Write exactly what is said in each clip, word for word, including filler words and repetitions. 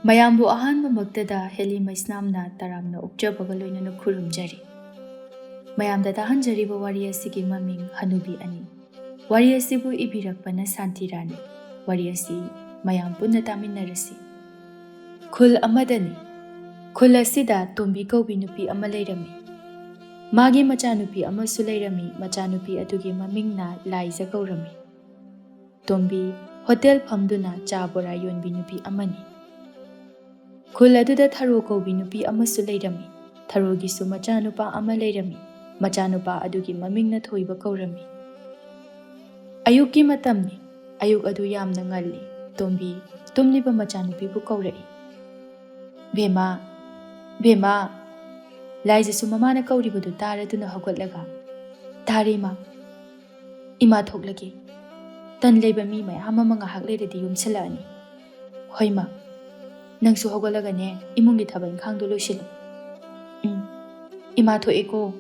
ꯃꯌꯥꯝꯕꯨ ꯑꯍꯥꯟꯕꯃꯛꯇꯗ ꯍꯦꯂꯤ ꯃꯩꯁꯅꯥꯝꯅ ꯇꯔꯥꯝꯅ ꯑꯣꯛꯆꯕꯒ ꯂꯣꯏꯅꯅ ꯈꯨꯔꯨꯝꯖꯔꯤ꯫ ꯃꯌꯥꯝꯗ ꯇꯥꯍꯟꯖꯔꯤꯕ ꯋꯥꯔꯤ ꯑꯁꯤꯒꯤ ꯃꯃꯤꯡ ꯍꯅꯨꯕꯤ ꯑꯅꯤ꯫ ꯋꯥꯔꯤ ꯑꯁꯤꯕꯨ ꯏꯕꯤꯔꯛꯄꯅ ꯁꯥꯟꯇꯤ ꯔꯥꯅꯤ꯫ ꯋꯥꯔꯤ ꯑꯁꯤ ꯃꯌꯥꯝ ꯄꯨꯟꯅ ꯇꯥꯃꯤꯟꯅꯔꯁꯤ꯫ ꯈꯨꯜ ꯑꯃꯗꯅꯤ꯫ ꯈꯨꯜ ꯑꯁꯤꯗ ꯇꯣꯝꯕꯤ ꯀꯧꯕꯤ ꯅꯨꯄꯤ ꯑꯃ ꯂꯩꯔꯝꯃꯤ꯫ ꯃꯥꯒꯤ ꯃꯆꯥꯅꯨꯄꯤ ꯑꯃꯁꯨ ꯂꯩꯔꯝꯃꯤ꯫ ꯃꯆꯥꯅꯨꯄꯤ ꯑꯗꯨꯒꯤ ꯃꯃꯤꯡꯅ ꯂꯥꯏꯖ ꯀꯧꯔꯝꯃꯤ꯫ ꯇꯣꯝꯕꯤ ꯍꯣꯇꯦꯜ ꯐꯝꯗꯨꯅ ꯆꯥ ꯕꯣꯔꯥ ꯌꯣꯟꯕꯤ ꯅꯨꯄꯤ ꯑꯃꯅꯤ꯫ ꯈꯨꯜ ꯑꯗꯨꯗ ꯊꯔꯣ ꯀꯧꯕꯤ ꯅꯨꯄꯤ ꯑꯃꯁꯨ ꯂꯩꯔꯝꯃꯤ꯫ ꯊꯔꯣꯒꯤꯁꯨ ꯃꯆꯥꯅꯨꯄꯥ ꯑꯃ ꯂꯩꯔꯝꯃꯤ꯫ ꯃꯆꯥꯅꯨꯄꯥ ꯑꯗꯨꯒꯤ ꯃꯃꯤꯡꯅ ꯊꯣꯏꯕ ꯀꯧꯔꯝꯃꯤ꯫ ꯑꯌꯨꯛꯀꯤ ꯃꯇꯝꯅꯤ꯫ ꯑꯌꯨꯛ ꯑꯗꯨ ꯌꯥꯝꯅ ꯉꯜꯂꯤ꯫ ꯇꯣꯝꯕꯤ ꯇꯨꯝꯂꯤꯕ ꯃꯆꯥꯅꯨꯄꯤꯕꯨ ꯀꯧꯔꯛꯏ꯫ "ꯕꯦꯝꯃ, ꯕꯦꯝꯃ!" ꯂꯥꯏꯖꯁꯨ ꯃꯃꯥꯅ ꯀꯧꯔꯤꯕꯗꯨ ꯇꯥꯔꯗꯨꯅ ꯍꯧꯒꯠꯂꯒ, "ꯇꯥꯔꯦ, ꯏꯃꯥ꯫ ꯏꯃꯥ, ꯊꯣꯛꯂꯒꯦ꯫ ꯇꯟ ꯂꯩꯕ ꯃꯤ ꯃꯌꯥꯝ ꯑꯃ ꯉꯥꯏꯍꯥꯛ ꯂꯩꯔꯗꯤ ꯌꯣꯝꯁꯤꯜꯂꯛꯑꯅꯤ꯫ ꯍꯣꯏ, ꯃꯥ꯫ ꯅꯪꯁꯨ ꯍꯧꯒꯠꯂꯒꯅꯦ, ꯏꯃꯨꯡꯒꯤ ꯊꯕꯛ ꯏꯪꯈꯥꯡꯗꯣ ꯂꯣꯏꯁꯤꯜꯂꯨ꯫ ꯎꯝ, ꯏꯃꯥ, ꯊꯣꯛꯑꯦꯀꯣ꯫"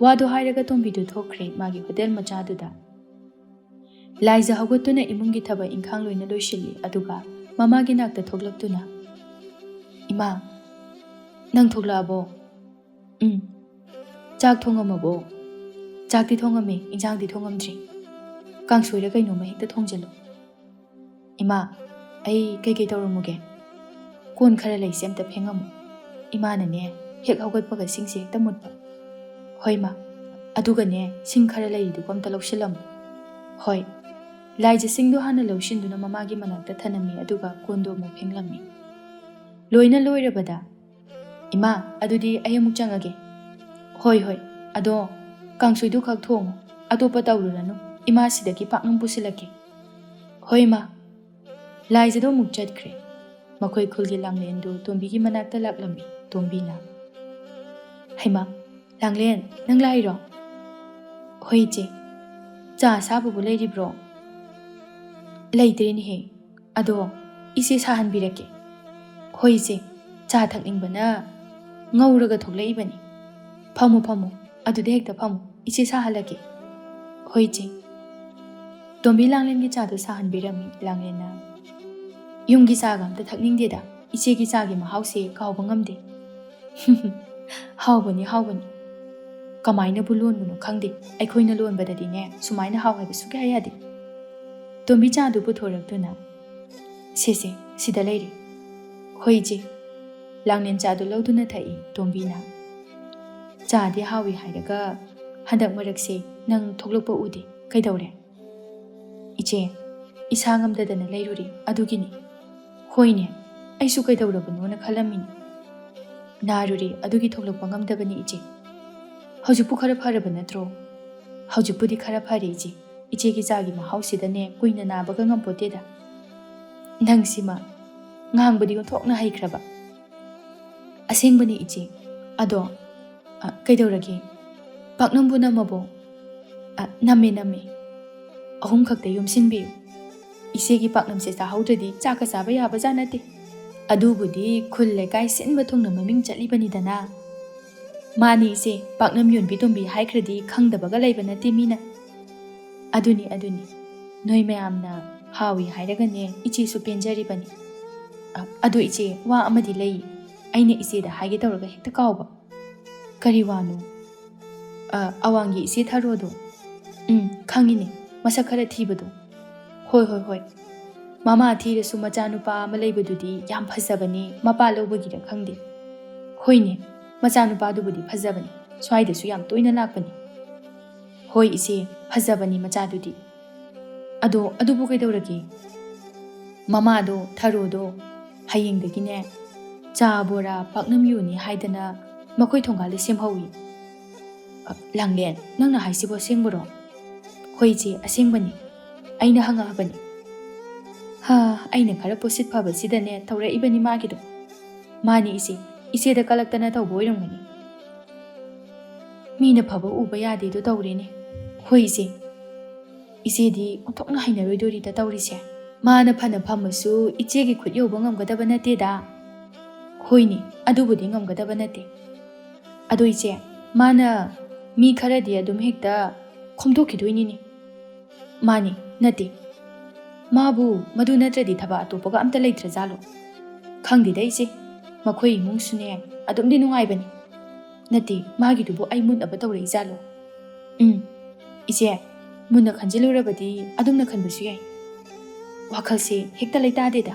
ꯋꯥꯗꯣ ꯍꯥꯏꯔꯒ ꯇꯣꯝꯕꯤꯗꯨ ꯊꯣꯛꯈ꯭ꯔꯦ ꯃꯥꯒꯤ ꯍꯣꯇꯦꯜ ꯃꯆꯥꯗꯨꯗ꯫ ꯂꯥꯏꯖ ꯍꯧꯒꯠꯇꯨꯅ ꯏꯃꯨꯡꯒꯤ ꯊꯕꯛ ꯏꯪꯈꯥꯡ ꯂꯣꯏꯅ ꯂꯣꯏꯁꯤꯜꯂꯤ, ꯑꯗꯨꯒ ꯃꯃꯥꯒꯤ ꯅꯥꯛꯇ ꯊꯣꯛꯂꯛꯇꯨꯅ, "ꯏꯃꯥ, ꯅꯪ ꯊꯣꯛꯂꯛꯑꯕꯣ?" "ꯎꯝ꯫ ꯆꯥꯛ ꯊꯣꯡꯉꯝꯃꯕꯣ?" "ꯆꯥꯛꯇꯤ ꯊꯣꯡꯉꯝꯃꯦ, ꯏꯟꯖꯥꯡꯗꯤ ꯊꯣꯡꯉꯝꯗ꯭ꯔꯤ꯫ ꯀꯥꯡꯁꯣꯏꯔ ꯀꯩꯅꯣꯝꯃ ꯍꯦꯛꯇ ꯊꯣꯡꯖꯤꯜꯂꯨ꯫" "ꯏꯃꯥ, ꯑꯩ ꯀꯩꯀꯩ ꯇꯧꯔꯝꯃꯨꯒꯦ?" "ꯀꯣꯟ ꯈꯔ ꯂꯩꯁꯦ ꯑꯝꯇ ꯐꯦꯡꯉꯝꯃꯨ꯫ ꯏꯃꯥꯅꯅꯦ, ꯍꯦꯛ ꯍꯧꯒꯠꯄꯒ ꯁꯤꯡꯁꯦ ꯍꯦꯛꯇ ꯃꯨꯠꯄ꯫" "ꯍꯣꯏ, ꯃꯥ꯫ ꯑꯗꯨꯒꯅꯦ, ꯁꯤꯡ ꯈꯔ ꯂꯩꯔꯤꯗꯨꯕꯨ ꯑꯝꯇ ꯂꯧꯁꯤꯜꯂꯝꯃꯨ꯫" "ꯍꯣꯏ꯫" ꯂꯥꯏꯖꯁꯤꯡꯗꯨ ꯍꯥꯟꯅ ꯂꯧꯁꯤꯟꯗꯨꯅ ꯃꯃꯥꯒꯤ ꯃꯅꯥꯛꯇ ꯊꯅꯝꯃꯤ, ꯑꯗꯨꯒ ꯀꯣꯟꯗꯣ ꯑꯃꯨꯛ ꯐꯦꯡꯂꯝꯃꯤ꯫ ꯂꯣꯏꯅ ꯂꯣꯏꯔꯕꯗ, "ꯏꯃꯥ, ꯑꯗꯨꯗꯤ ꯑꯩ ꯑꯃꯨꯛ ꯆꯪꯉꯒꯦ꯫" "ꯍꯣꯏ, ꯍꯣꯏ꯫ ꯑꯗꯣ ꯀꯥꯡꯁꯣꯏꯗꯨ ꯈꯛ ꯊꯣꯡꯉꯨ, ꯑꯇꯣꯞꯄ ꯇꯧꯔꯨꯔꯅꯨ꯫ ꯏꯃꯥ ꯁꯤꯗꯒꯤ ꯄꯥꯛꯅꯝ ꯄꯨꯁꯤꯜꯂꯛꯀꯦ꯫" "ꯍꯣꯏ, ꯏꯃꯥ꯫" ꯂꯥꯏꯖꯗꯣ ꯑꯃꯨꯛ ꯆꯠꯈ꯭ꯔꯦ꯫ ꯃꯈꯣꯏ ꯈꯨꯜꯒꯤ ꯂꯥꯡꯂꯦꯟꯗꯨ ꯇꯣꯝꯕꯤꯒꯤ ꯃꯅꯥꯛꯇ ꯂꯥꯛꯂꯝꯃꯤ꯫ ꯇꯣꯝꯕꯤꯅ, "ꯍꯩꯃꯥ, ꯂꯥꯡꯂꯦꯟ, ꯅꯪ ꯂꯥꯛꯏꯔꯣ?" "ꯍꯣꯏ, ꯏꯆꯦ꯫ ꯆꯥ ꯑꯁꯥꯕꯕꯨ ꯂꯩꯔꯤꯕ꯭ꯔꯣ?" "ꯂꯩꯇ꯭ꯔꯦꯅꯦꯍꯦ꯫ ꯑꯗꯣ ꯏꯆꯦ ꯁꯥꯍꯟꯕꯤꯔꯛꯀꯦ꯫" "ꯍꯣꯏ, ꯏꯆꯦ꯫ ꯆꯥ ꯊꯛꯅꯤꯡꯕꯅ ꯉꯧꯔꯒ ꯊꯣꯛꯂꯛꯏꯕꯅꯤ꯫ ꯐꯝꯃꯨ, ꯐꯝꯃꯨ꯫ ꯑꯗꯨꯗ ꯍꯦꯛꯇ ꯐꯝꯃꯨ꯫ ꯏꯆꯦ ꯁꯥꯍꯜꯂꯛꯀꯦ꯫" "ꯍꯣꯏ, ꯏꯆꯦ꯫" ꯇꯣꯝꯕꯤ ꯂꯥꯡꯂꯦꯟꯒꯤ ꯆꯥꯗꯨ ꯁꯥꯍꯟꯕꯤꯔꯝꯃꯤ꯫ ꯂꯥꯡꯂꯦꯟꯅ, "ꯌꯨꯝꯒꯤ ꯆꯥꯒ ꯑꯝꯇ ꯊꯛꯅꯤꯡꯗꯦꯗ꯫ ꯏꯆꯦꯒꯤ ꯆꯥꯒꯤ ꯃꯍꯥꯎꯁꯦ ꯀꯥꯎꯕ ꯉꯝꯗꯦ꯫ ꯍꯥꯎꯕꯅꯤ, ꯍꯥꯎꯕꯅꯤ꯫ ꯀꯃꯥꯏꯅꯕꯨ ꯂꯣꯟꯕꯅꯣ ꯈꯪꯗꯦ꯫ ꯑꯩꯈꯣꯏꯅ ꯂꯣꯟꯕꯗꯗꯤꯅꯦ, ꯁꯨꯃꯥꯏꯅ ꯍꯥꯎ ꯍꯥꯏꯕ ꯁꯨꯛꯌꯥ ꯌꯥꯗꯦ꯫ ꯇꯣꯝꯕꯤ ꯆꯥꯗꯨ ꯄꯨꯊꯣꯔꯛꯇꯨꯅ, "ꯁꯦ, ꯁꯦ, ꯁꯤꯗ ꯂꯩꯔꯦ꯫" "ꯍꯣꯏ, ꯏꯆꯦ꯫" ꯂꯥꯡꯂꯦꯟ ꯆꯥꯗꯨ ꯂꯧꯗꯨꯅ ꯊꯛꯏ ꯇꯣꯝꯕꯤꯅ꯫ "ꯆꯥꯗꯤ ꯍꯥꯎꯏ ꯍꯥꯏꯔꯒ ꯍꯟꯗꯛ ꯃꯔꯛꯁꯦ ꯅꯪ ꯊꯣꯛꯂꯛꯄ ꯎꯗꯦ꯫ ꯀꯩꯗꯧꯔꯦ?" "ꯏꯆꯦ, ꯏꯁꯥ ꯉꯝꯗꯗꯅ ꯂꯩꯔꯨꯔꯦ, ꯑꯗꯨꯒꯤꯅꯤ꯫" "ꯍꯣꯏꯅꯦ, ꯑꯩꯁꯨ ꯀꯩꯗꯧꯔꯕꯅꯣꯅ ꯈꯜꯂꯝꯃꯤꯅꯤ꯫ ꯅꯥꯔꯨꯔꯦ, ꯑꯗꯨꯒꯤ ꯊꯣꯛꯂꯛꯄ ꯉꯝꯗꯕꯅꯤ, ꯏꯆꯦ꯫ ꯍꯧꯖꯤꯛꯄꯨ ꯈꯔ ꯐꯔꯕ ꯅꯠꯇ꯭ꯔꯣ?" "ꯍꯧꯖꯤꯛꯄꯨꯗꯤ ꯈꯔ ꯐꯔꯦ, ꯏꯆꯦ꯫ ꯏꯆꯦꯒꯤ ꯆꯥꯒꯤ ꯃꯍꯥꯎꯁꯤꯗꯅꯦ ꯀꯨꯏꯅ ꯅꯥꯕꯒ ꯉꯝꯄꯣꯠꯇꯦꯗ꯫ ꯅꯪꯁꯤꯃ ꯉꯥꯡꯕꯗꯤ ꯑꯣꯟꯊꯣꯛꯅ ꯍꯩꯈ꯭ꯔꯕ꯫" "ꯑꯁꯦꯡꯕꯅꯤ, ꯏꯆꯦ꯫ ꯑꯗꯣ, ꯑ, ꯀꯩꯗꯧꯔꯒꯦ? ꯄꯥꯛꯅꯝꯕꯨ ꯅꯝꯃꯕꯣ?" "ꯑ, ꯅꯝꯃꯦ, ꯅꯝꯃꯦ꯫ ꯑꯍꯨꯝ ꯈꯛꯇ ꯌꯣꯝꯁꯤꯟꯕꯤꯌꯨ꯫ ꯏꯆꯦꯒꯤ ꯄꯥꯛꯅꯝꯁꯦ ꯆꯥꯍꯧꯗ꯭ꯔꯗꯤ ꯆꯥꯛꯀ ꯆꯥꯕ ꯌꯥꯕꯖꯥꯠ ꯅꯠꯇꯦ꯫ ꯑꯗꯨꯕꯨꯗꯤ ꯈꯨꯜ ꯂꯩꯀꯥꯏ ꯁꯤꯟꯕ ꯊꯨꯡꯅ ꯃꯃꯤꯡ ꯆꯠꯂꯤꯕꯅꯤꯗꯅ꯫" "ꯃꯥꯅꯤ, ꯏꯆꯦ, ꯄꯥꯛꯅꯝ ꯌꯣꯟꯕꯤ ꯇꯣꯝꯕꯤ ꯍꯥꯏꯈ꯭ꯔꯗꯤ ꯈꯪꯗꯕꯒ ꯂꯩꯕ ꯅꯠꯇꯦ ꯃꯤꯅ꯫" "ꯑꯗꯨꯅꯤ, ꯑꯗꯨꯅꯤ꯫ ꯅꯣꯏ ꯃꯌꯥꯝꯅ ꯍꯥꯎꯏ ꯍꯥꯏꯔꯒꯅꯦ, ꯏꯆꯦꯁꯨ ꯄꯦꯟꯖꯔꯤꯕꯅꯤ꯫ ꯑ, ꯑꯗꯣ ꯏꯆꯦ, ꯋꯥ ꯑꯃꯗꯤ ꯂꯩ꯫ ꯑꯩꯅ ꯏꯆꯦꯗ ꯍꯥꯏꯒꯦ ꯇꯧꯔꯒ ꯍꯦꯛꯇ ꯀꯥꯎꯕ꯫" "ꯀꯔꯤ ꯋꯥꯅꯣ?" "ꯑ, ꯑꯋꯥꯡꯒꯤ ꯏꯆꯦ ꯊꯔꯣꯗꯣ꯫" "ꯎꯝ, ꯈꯪꯉꯤꯅꯦ, ꯃꯁꯛ ꯈꯔ ꯊꯤꯕꯗꯣ꯫" "ꯍꯣꯏ, ꯍꯣꯏ, ꯍꯣꯏ꯫ ꯃꯃꯥ ꯊꯤꯔꯁꯨ ꯃꯆꯥꯅꯨꯄꯥ ꯑꯃ ꯂꯩꯕꯗꯨꯗꯤ ꯌꯥꯝ ꯐꯖꯕꯅꯦ, ꯃꯄꯥ ꯂꯧꯕꯒꯤꯔ ꯈꯪꯗꯦ꯫" "ꯍꯣꯏꯅꯦ, ꯃꯆꯥꯅꯨꯄꯥꯗꯨꯕꯨꯗꯤ ꯐꯖꯕꯅꯤ, ꯁ꯭ꯋꯥꯏꯗꯁꯨ ꯌꯥꯝ ꯇꯣꯏꯅ ꯂꯥꯛꯄꯅꯤ꯫" "ꯍꯣꯏ ꯏꯆꯦ, ꯐꯖꯕꯅꯤ ꯃꯆꯥꯗꯨꯗꯤ꯫ ꯑꯗꯣ ꯑꯗꯨꯕꯨ ꯀꯩꯗꯧꯔꯒꯦ?" "ꯃꯃꯥꯗꯣ, ꯊꯔꯣꯗꯣ, ꯍꯌꯦꯡꯗꯒꯤꯅꯦ ꯆꯥ, ꯕꯣꯔꯥ, ꯄꯥꯛꯅꯝ ꯌꯣꯟꯅꯤ ꯍꯥꯏꯗꯅ ꯃꯈꯣꯏ ꯊꯣꯡꯒꯥꯜꯗ ꯁꯦꯝꯍꯧꯏ꯫" "ꯑ, ꯂꯥꯡꯂꯦꯟ, ꯅꯪꯅ ꯍꯥꯏꯁꯤꯕꯨ ꯑꯁꯦꯡꯕꯔꯣ?" "ꯍꯣꯏ ꯏꯆꯦ, ꯑꯁꯦꯡꯕꯅꯤ꯫ ꯑꯩꯅ ꯍꯪꯉꯛꯑꯕꯅꯤ꯫" "ꯍꯥ, ꯑꯩꯅ ꯈꯔ ꯄꯣꯠꯁꯤꯠ ꯐꯕꯁꯤꯗꯅꯦ ꯇꯧꯔꯛꯏꯕꯅꯤ ꯃꯥꯒꯤꯗꯣ꯫" "ꯃꯥꯅꯤ ꯏꯆꯦ, ꯏꯆꯦꯗ ꯀꯂꯛꯇꯅ ꯇꯧꯕ ꯑꯣꯏꯔꯝꯒꯅꯤ꯫" "ꯃꯤꯅ ꯐꯕ ꯎꯕ ꯌꯥꯗꯦꯗꯣ ꯇꯧꯔꯦꯅꯦ꯫" "ꯍꯣꯏ ꯏꯆꯦ, ꯏꯆꯦꯗꯤ ꯑꯣꯟꯊꯣꯛꯅ ꯍꯩꯅꯔꯣꯏꯗꯣꯔꯤꯗ ꯇꯧꯔꯤꯁꯦ꯫ ꯃꯥꯅ ꯐꯅ ꯐꯝꯃꯁꯨ ꯏꯆꯦꯒꯤ ꯈꯨꯠ ꯌꯧꯕ ꯉꯝꯒꯗꯕ ꯅꯠꯇꯦꯗ꯫" "ꯍꯣꯏꯅꯦ, ꯑꯗꯨꯕꯨꯗꯤ ꯉꯝꯒꯗꯕ ꯅꯠꯇꯦ꯫ ꯑꯗꯣ ꯏꯆꯦ, ꯃꯥꯅ ꯃꯤ ꯈꯔꯗꯤ ꯑꯗꯨꯝ ꯍꯦꯛꯇ ꯈꯣꯝꯗꯣꯛꯈꯤꯗꯣꯏꯅꯤꯅꯦ꯫" "ꯃꯥꯅꯤ, ꯅꯠꯇꯦ꯫ ꯃꯥꯕꯨ ꯃꯗꯨ ꯅꯠꯇ꯭ꯔꯗꯤ ꯊꯕꯛ ꯑꯇꯣꯞꯄꯒ ꯑꯝꯇ ꯂꯩꯇ꯭ꯔꯖꯥꯠꯂꯣ?" "ꯈꯪꯗꯦꯗ ꯏꯆꯦ, ꯃꯈꯣꯏ ꯏꯃꯨꯡꯁꯨꯅꯦ ꯑꯗꯨꯝꯗꯤ ꯅꯨꯡꯉꯥꯏꯕꯅꯤ꯫ ꯅꯠꯇꯦ, ꯃꯥꯒꯤꯗꯨꯕꯨ ꯑꯩ ꯃꯨꯠꯅꯕ ꯇꯧꯔꯛꯏꯖꯥꯠꯂꯣ? ꯎꯝ, ꯏꯆꯦ, ꯃꯨꯟꯅ ꯈꯟꯖꯤꯜꯂꯨꯔꯕꯗꯤ ꯑꯗꯨꯝꯅ ꯈꯟꯕꯁꯨ ꯌꯥꯏ꯫ ꯋꯥꯈꯜꯁꯦ ꯍꯦꯛꯇ ꯂꯩꯇꯥꯗꯦꯗ꯫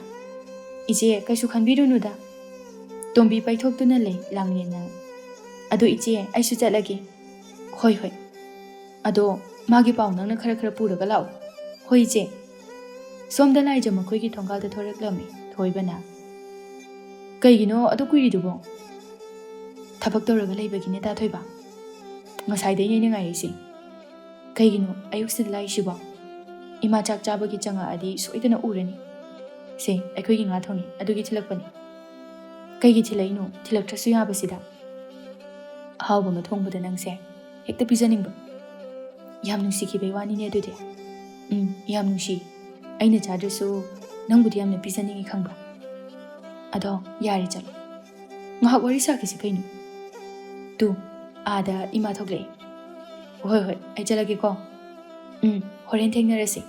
ꯏꯆꯦ, ꯀꯩꯁꯨ ꯈꯟꯕꯤꯔꯨꯅꯨꯗ꯫" ꯇꯣꯝꯕꯤ ꯄꯩꯊꯣꯛꯇꯨꯅ ꯂꯩ ꯂꯥꯡꯂꯦꯟꯅ꯫ "ꯑꯗꯨ ꯏꯆꯦ, ꯑꯩꯁꯨ ꯆꯠꯂꯒꯦ꯫" "ꯍꯣꯏ, ꯍꯣꯏ꯫ ꯑꯗꯣ ꯃꯥꯒꯤ ꯄꯥꯎ ꯅꯪꯅ ꯈꯔ ꯈꯔ ꯄꯨꯔꯒ ꯂꯥꯛꯎ꯫" "ꯍꯣꯏ ꯏꯆꯦ꯫" ꯁꯣꯝꯗ ꯂꯥꯏꯖ ꯃꯈꯣꯏꯒꯤ ꯊꯣꯡꯒꯥꯜꯗ ꯊꯣꯔꯛꯂꯝꯃꯤ ꯊꯣꯏꯕꯅ꯫ "ꯀꯩꯒꯤꯅꯣ ꯑꯗꯨ ꯀꯨꯏꯔꯤꯗꯨꯕꯣ?" "ꯊꯕꯛ ꯇꯧꯔꯒ ꯂꯩꯕꯒꯤꯅꯦ ꯇꯥ ꯊꯣꯏꯕ꯫ ꯉꯁꯥꯏꯗꯩꯅꯦ ꯑꯩꯅ ꯉꯥꯏꯔꯤꯁꯦ꯫ ꯀꯩꯒꯤꯅꯣ ꯑꯌꯨꯛꯁꯤꯗ ꯂꯥꯛꯏꯁꯤꯕꯣ? ꯏꯃꯥ ꯆꯥꯛ ꯆꯥꯕꯒꯤ ꯆꯪꯉꯛꯑꯗꯤ ꯁꯣꯏꯗꯅ ꯎꯔꯅꯤ꯫ ꯁꯦ, ꯑꯩꯈꯣꯏꯒꯤ ꯉꯥ ꯊꯣꯡꯉꯤ, ꯑꯗꯨꯒꯤ ꯊꯤꯜꯂꯛꯄꯅꯤ꯫" "ꯀꯩꯒꯤ ꯊꯤꯜꯂꯛꯏꯅꯣ? ꯊꯤꯜꯂꯛꯇ꯭ꯔꯁꯨ ꯌꯥꯕꯁꯤꯗ꯫ ꯑꯍꯥꯎꯕ ꯑꯃ ꯊꯣꯡꯕꯗ ꯅꯪꯁꯦ ꯍꯦꯛꯇ ꯄꯤꯖꯅꯤꯡꯕ꯫ ꯌꯥꯝ ꯅꯨꯡꯁꯤꯈꯤꯕꯩ ꯋꯥꯅꯤꯅꯦ ꯑꯗꯨꯗꯤ꯫" "ꯎꯝ, ꯌꯥꯝ ꯅꯨꯡꯁꯤ꯫ ꯑꯩꯅ ꯆꯥꯗ꯭ꯔꯁꯨ ꯅꯪꯕꯨꯗꯤ ꯌꯥꯝꯅ ꯄꯤꯖꯅꯤꯡꯉꯤ ꯈꯪꯕ꯭ꯔꯥ? ꯑꯗꯣ ꯌꯥꯔꯦ, ꯆꯠꯂꯣ꯫ ꯉꯥꯏꯍꯥꯛ ꯋꯥꯔꯤ ꯁꯥꯈꯤꯁꯤ ꯀꯩꯅꯣ꯫ ꯇꯨ, ꯑꯥꯗ ꯏꯃꯥ ꯊꯣꯛꯂꯛꯑꯦ꯫ ꯍꯣꯏ, ꯍꯣꯏ, ꯑꯩ ꯆꯠꯂꯒꯦꯀꯣ꯫ ꯎꯝ, ꯍꯣꯔꯦꯟ ꯊꯦꯡꯅꯔꯁꯤ꯫"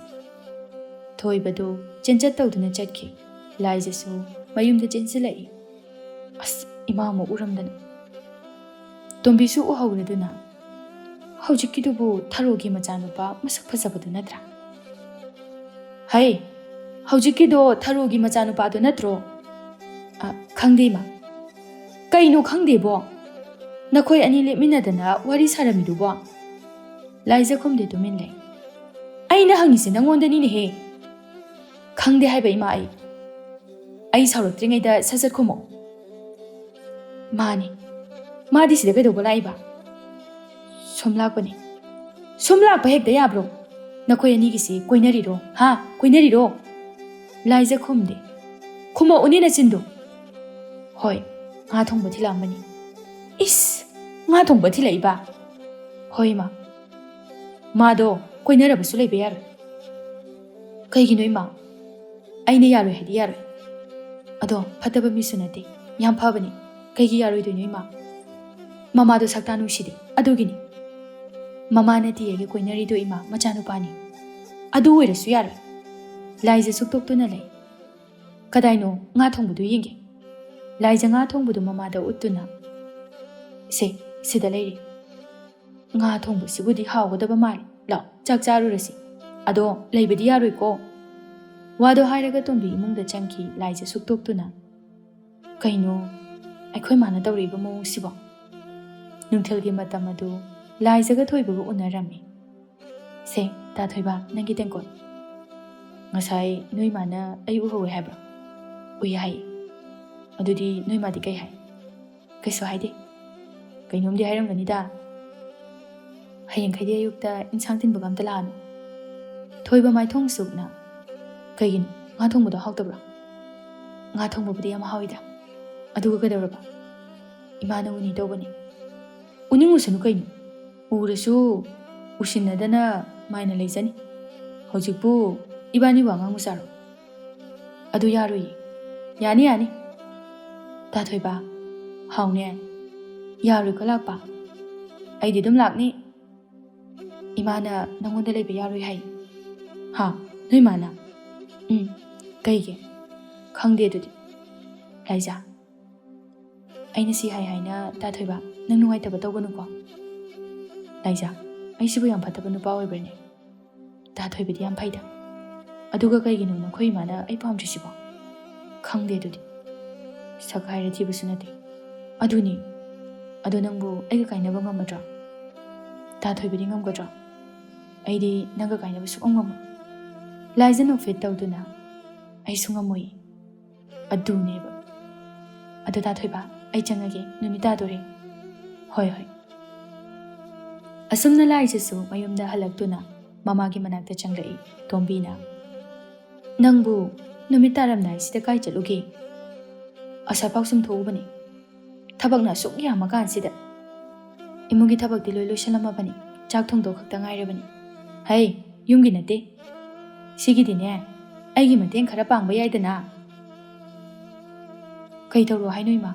ꯊꯣꯏꯕꯗꯨ ꯆꯦꯟꯆꯠ ꯇꯧꯗꯨꯅ ꯆꯠꯈꯤ꯫ ꯂꯥꯏꯖꯁꯨ ꯃꯌꯨꯝꯗ ꯆꯦꯟꯁꯤꯜꯂꯛꯏ꯫ ꯑꯁ, ꯏꯃꯥ ꯑꯃꯨꯛ ꯎꯔꯝꯗꯅ꯫ ꯇꯣꯝꯕꯤꯁꯨ ꯎꯍꯧꯔꯗꯨꯅ, "ꯍꯧꯖꯤꯛꯀꯤꯗꯨꯕꯨ ꯊꯔꯣꯒꯤ ꯃꯆꯥꯅꯨꯄꯥ ꯃꯁꯛ ꯐꯖꯕꯗꯨ ꯅꯠꯇ꯭ꯔꯥ?" "ꯍꯩ, ꯍꯧꯖꯤꯛꯀꯤꯗꯣ ꯊꯔꯣꯒꯤ ꯃꯆꯥꯅꯨꯄꯥꯗꯨ ꯅꯠꯇ꯭ꯔꯣ?" "ꯑ, ꯈꯪꯗꯦ, ꯏꯃꯥ꯫" "ꯀꯩꯅꯣ ꯈꯪꯗꯦꯕꯣ? ꯅꯈꯣꯏ ꯑꯅꯤ ꯂꯦꯞꯃꯤꯟꯅꯗꯅ ꯋꯥꯔꯤ ꯁꯥꯔꯝꯃꯤꯗꯨꯕꯣ?" ꯂꯥꯏꯖ ꯈꯨꯝꯗꯦ, ꯇꯨꯃꯤꯟ ꯂꯩ꯫ "ꯑꯩꯅ ꯍꯪꯉꯤꯁꯦ ꯅꯪꯉꯣꯟꯗꯅꯤꯅꯦꯍꯦ꯫" "ꯈꯪꯗꯦ ꯍꯥꯏꯕ, ꯏꯃꯥ, ꯑꯩ꯫" "ꯑꯩ ꯁꯥꯎꯔꯛꯇ꯭ꯔꯤꯉꯩꯗ ꯁꯠ ꯁꯠ ꯈꯨꯝꯃꯣ꯫" "ꯃꯥꯅꯤ꯫ ꯃꯥꯗꯤ ꯁꯤꯗ ꯀꯩꯗꯧꯕ ꯂꯥꯛꯏꯕ?" "ꯁꯨꯝ ꯂꯥꯛꯄꯅꯤ꯫" "ꯁꯨꯝ ꯂꯥꯛꯄ ꯍꯦꯛꯇ ꯌꯥꯕ꯭ꯔꯣ? ꯅꯈꯣꯏ ꯑꯅꯤꯒꯤꯁꯤ ꯀꯣꯏꯅꯔꯤꯔꯣ? ꯍꯥ? ꯀꯣꯏꯅꯔꯤꯔꯣ?" ꯂꯥꯏꯖ ꯈꯨꯝꯗꯦ꯫ "ꯈꯨꯝꯃꯛꯎꯅꯦ ꯅꯆꯤꯟꯗꯣ꯫" "ꯍꯣꯏ, ꯉꯥ ꯊꯣꯡꯕ ꯊꯤꯜꯂꯛꯑꯝꯕꯅꯤ꯫" "ꯏꯁ! ꯉꯥ ꯊꯣꯡꯕ ꯊꯤꯜꯂꯛꯏꯕ?" "ꯍꯣꯏ, ꯏꯃꯥ꯫ ꯃꯥꯗꯣ ꯀꯣꯏꯅꯔꯕꯁꯨ ꯂꯩꯕ ꯌꯥꯔꯣꯏ꯫" "ꯀꯩꯒꯤꯅꯣ, ꯏꯃꯥ?" "ꯑꯩꯅ ꯌꯥꯔꯣꯏ ꯍꯥꯏꯗꯤ ꯌꯥꯔꯣꯏ꯫ ꯑꯗꯣ ꯐꯠꯇꯕ ꯃꯤꯁꯨ ꯅꯠꯇꯦ, ꯌꯥꯝ ꯐꯕꯅꯤ꯫ ꯀꯩꯒꯤ ꯌꯥꯔꯣꯏꯗꯣꯏꯅꯣ, ꯏꯃꯥ? ꯃꯃꯥꯗꯣ ꯁꯛꯇꯥ ꯅꯨꯡꯁꯤꯗꯦ, ꯑꯗꯨꯒꯤꯅꯤ꯫" "ꯃꯃꯥ ꯅꯠꯇꯦ ꯑꯩꯒꯤ ꯀꯣꯏꯅꯔꯤꯗꯣ, ꯏꯃꯥ, ꯃꯆꯥꯅꯨꯄꯥꯅꯤ꯫ ꯑꯗꯨ ꯑꯣꯏꯔꯁꯨ ꯌꯥꯔꯣꯏ꯫" ꯂꯥꯏꯖ ꯁꯨꯛꯇꯣꯛꯇꯨꯅ ꯂꯩ꯫ "ꯀꯗꯥꯏꯅꯣ ꯉꯥ ꯊꯣꯡꯕꯗꯨ ꯌꯦꯡꯒꯦ?" ꯂꯥꯏꯖ ꯉꯥ ꯊꯣꯡꯕꯗꯨ ꯃꯃꯥꯗ ꯎꯠꯇꯨꯅ, "ꯁꯦ, ꯁꯤꯗ ꯂꯩꯔꯦ꯫ ꯉꯥ ꯊꯣꯡꯕꯁꯤꯕꯨꯗꯤ ꯍꯥꯎꯒꯗꯕ ꯃꯥꯜꯂꯦ꯫ ꯂꯥꯛꯑꯣ, ꯆꯥꯛ ꯆꯥꯔꯨꯔꯁꯤ꯫ ꯑꯗꯣ ꯂꯩꯕꯗꯤ ꯌꯥꯔꯣꯏꯀꯣ?" ꯋꯥꯗꯣ ꯍꯥꯏꯔꯒ ꯇꯣꯝꯕꯤ ꯏꯃꯨꯡꯗ ꯆꯪꯈꯤ, ꯂꯥꯏꯖ ꯁꯨꯛꯇꯣꯛꯇꯨꯅ꯫ "ꯀꯩꯅꯣ ꯑꯩꯈꯣꯏ ꯃꯥꯅ ꯇꯧꯔꯛꯏꯕ ꯃꯑꯣꯡꯁꯤꯕꯣ?" ꯅꯨꯡꯊꯤꯜꯒꯤ ꯃꯇꯝ ꯑꯗꯨ ꯂꯥꯏꯖꯒ ꯊꯣꯏꯕꯒ ꯎꯅꯔꯝꯃꯤ꯫ "ꯁꯦ, ꯇꯥ ꯊꯣꯏꯕ, ꯅꯪꯒꯤ ꯇꯦꯡꯀꯣꯠ꯫ ꯉꯁꯥꯏ ꯅꯣꯏ ꯃꯥꯅ ꯑꯩ ꯎꯍꯧꯋꯦ ꯍꯥꯏꯕ꯭ꯔꯣ?" "ꯎꯏ" ꯍꯥꯏ꯫ "ꯑꯗꯨꯗꯤ ꯅꯣꯏ ꯃꯥꯗꯤ ꯀꯩ ꯍꯥꯏ?" "ꯀꯩꯁꯨ ꯍꯥꯏꯗꯦ꯫ ꯀꯩꯅꯣꯝꯗꯤ ꯍꯥꯏꯔꯝꯒꯅꯤꯗ꯫ ꯍꯌꯦꯡꯈꯩꯗꯤ ꯑꯌꯨꯛꯇ ꯏꯟꯁꯥꯡ ꯊꯤꯟꯕꯒ ꯑꯝꯇ ꯂꯥꯛꯑꯅꯨ꯫" ꯊꯣꯏꯕ ꯃꯥꯏꯊꯣꯡ ꯁꯨꯛꯅ, "ꯀꯩꯒꯤꯅꯣ? ꯉꯥ ꯊꯣꯡꯕꯗꯣ ꯍꯥꯎꯇꯕ꯭ꯔꯣ?" "ꯉꯥ ꯊꯣꯡꯕꯕꯨꯗꯤ ꯌꯥꯝ ꯍꯥꯎꯏꯗ꯫ ꯑꯗꯨꯒ ꯀꯩꯗꯧꯔꯕ?" "ꯏꯃꯥꯅ ꯎꯅꯤ ꯇꯧꯕꯅꯤ꯫" "ꯎꯅꯤꯡꯉꯨꯁꯅꯨ ꯀꯩꯅꯣ꯫ ꯎꯔꯁꯨ ꯎꯁꯤꯟꯅꯗꯅ ꯃꯥꯏꯅ ꯂꯩꯖꯅꯤ꯫ ꯍꯧꯖꯤꯛꯄꯨ ꯏꯕꯥꯅꯤ ꯋꯥ ꯉꯥꯡꯉꯨ ꯆꯥꯔꯣ?" "ꯑꯗꯨ ꯌꯥꯔꯣꯏꯌꯦ꯫" "ꯌꯥꯅꯤ, ꯌꯥꯅꯤ꯫" "ꯇꯥ ꯊꯣꯏꯕ, ꯍꯥꯎꯅꯦ꯫ ꯌꯥꯔꯣꯏꯀꯣ ꯂꯥꯛꯄ?" "ꯑꯩꯗꯤ ꯑꯗꯨꯝ ꯂꯥꯛꯅꯤ꯫" "ꯏꯃꯥꯅ ꯅꯪꯉꯣꯟꯗ ꯂꯩꯕ ꯌꯥꯔꯣꯏ ꯍꯥꯏ꯫" "ꯍꯥ? ꯅꯣꯏ ꯃꯥꯅ?" "ꯎꯝ꯫" "ꯀꯩꯒꯤ?" "ꯈꯪꯗꯦ ꯑꯗꯨꯗꯤ꯫" "ꯂꯥꯏꯖꯥ, ꯑꯩꯅ ꯁꯤ ꯍꯥꯏ ꯍꯥꯏꯅ, ꯇꯥ ꯊꯣꯏꯕ, ꯅꯪ ꯅꯨꯡꯉꯥꯏꯇꯕ ꯇꯧꯒꯅꯨꯀꯣ꯫" "ꯂꯥꯏꯖꯥ, ꯑꯩꯁꯤꯕꯨ ꯌꯥꯝ ꯐꯠꯇꯕ ꯅꯨꯄꯥ ꯑꯣꯏꯕ꯭ꯔꯅꯦ? ꯇꯥ ꯊꯣꯏꯕꯗꯤ ꯌꯥꯝ ꯐꯩꯗ꯫ ꯑꯗꯨꯒ ꯀꯩꯒꯤꯅꯣ ꯅꯈꯣꯏ ꯏꯃꯥꯅ ꯑꯩ ꯄꯥꯝꯗ꯭ꯔꯤꯁꯤꯕꯣ?" "ꯈꯪꯗꯦ ꯑꯗꯨꯗꯤ꯫ ꯁꯛ ꯍꯥꯏꯔ ꯊꯤꯕꯁꯨ ꯅꯠꯇꯦ꯫" "ꯑꯗꯨꯅꯤ꯫ ꯑꯗꯣ ꯅꯪꯕꯨ ꯑꯩꯒ ꯀꯥꯏꯅꯕ ꯉꯝꯃꯗ꯭ꯔꯣ? ꯇꯥ ꯊꯣꯏꯕꯗꯤ ꯉꯝꯒꯗ꯭ꯔꯣ?" "ꯑꯩꯗꯤ ꯅꯪꯒ ꯀꯥꯏꯅꯕ ꯁꯨꯛꯉꯝ ꯉꯝꯃꯣꯏ꯫" ꯂꯥꯏꯖ ꯅꯣꯛꯐꯦꯠ ꯇꯧꯗꯨꯅ, "ꯑꯩꯁꯨ ꯉꯝꯃꯣꯏ꯫" "ꯑꯗꯨꯅꯦꯕ꯫ ꯑꯗꯣ ꯇꯥ ꯊꯣꯏꯕ, ꯑꯩ ꯆꯪꯉꯒꯦ, ꯅꯨꯃꯤꯠ ꯇꯥꯗꯣꯔꯦ꯫" "ꯍꯣꯏ, ꯍꯣꯏ꯫" ꯑꯁꯨꯝꯅ ꯂꯥꯏꯖꯁꯨ ꯃꯌꯨꯝꯗ ꯍꯜꯂꯛꯇꯨꯅ ꯃꯃꯥꯒꯤ ꯃꯅꯥꯛꯇ ꯆꯪꯂꯛꯏ꯫ ꯇꯣꯝꯕꯤꯅ, "ꯅꯪꯕꯨ ꯅꯨꯃꯤꯠ ꯇꯥꯔꯝꯗꯥꯏꯁꯤꯗ ꯀꯥꯏ ꯆꯠꯂꯨꯒꯦ?" "ꯑꯁꯥꯏꯐꯥꯎ ꯁꯨꯝ ꯊꯣꯛꯎꯕꯅꯤ꯫ ꯊꯕꯛꯅ ꯑꯁꯨꯛ ꯌꯥꯝꯃꯀꯥꯟꯁꯤꯗ꯫ ꯏꯃꯨꯡꯒꯤ ꯊꯕꯛꯇꯤ ꯂꯣꯏ ꯂꯣꯏꯁꯜꯂꯝꯃꯕꯅꯤ, ꯆꯥꯛ ꯊꯣꯡꯗꯧ ꯈꯛꯇ ꯉꯥꯏꯔꯕꯅꯤ꯫ ꯍꯩ, ꯌꯨꯝꯒꯤ ꯅꯠꯇꯦ꯫ ꯁꯤꯒꯤꯗꯤꯅꯦ, ꯑꯩꯒꯤ ꯃꯇꯦꯡ ꯈꯔ ꯄꯥꯡꯕ ꯌꯥꯏꯗꯅ꯫" "ꯀꯩ ꯇꯧꯔꯣ ꯍꯥꯏꯅꯣ, ꯏꯃꯥ?"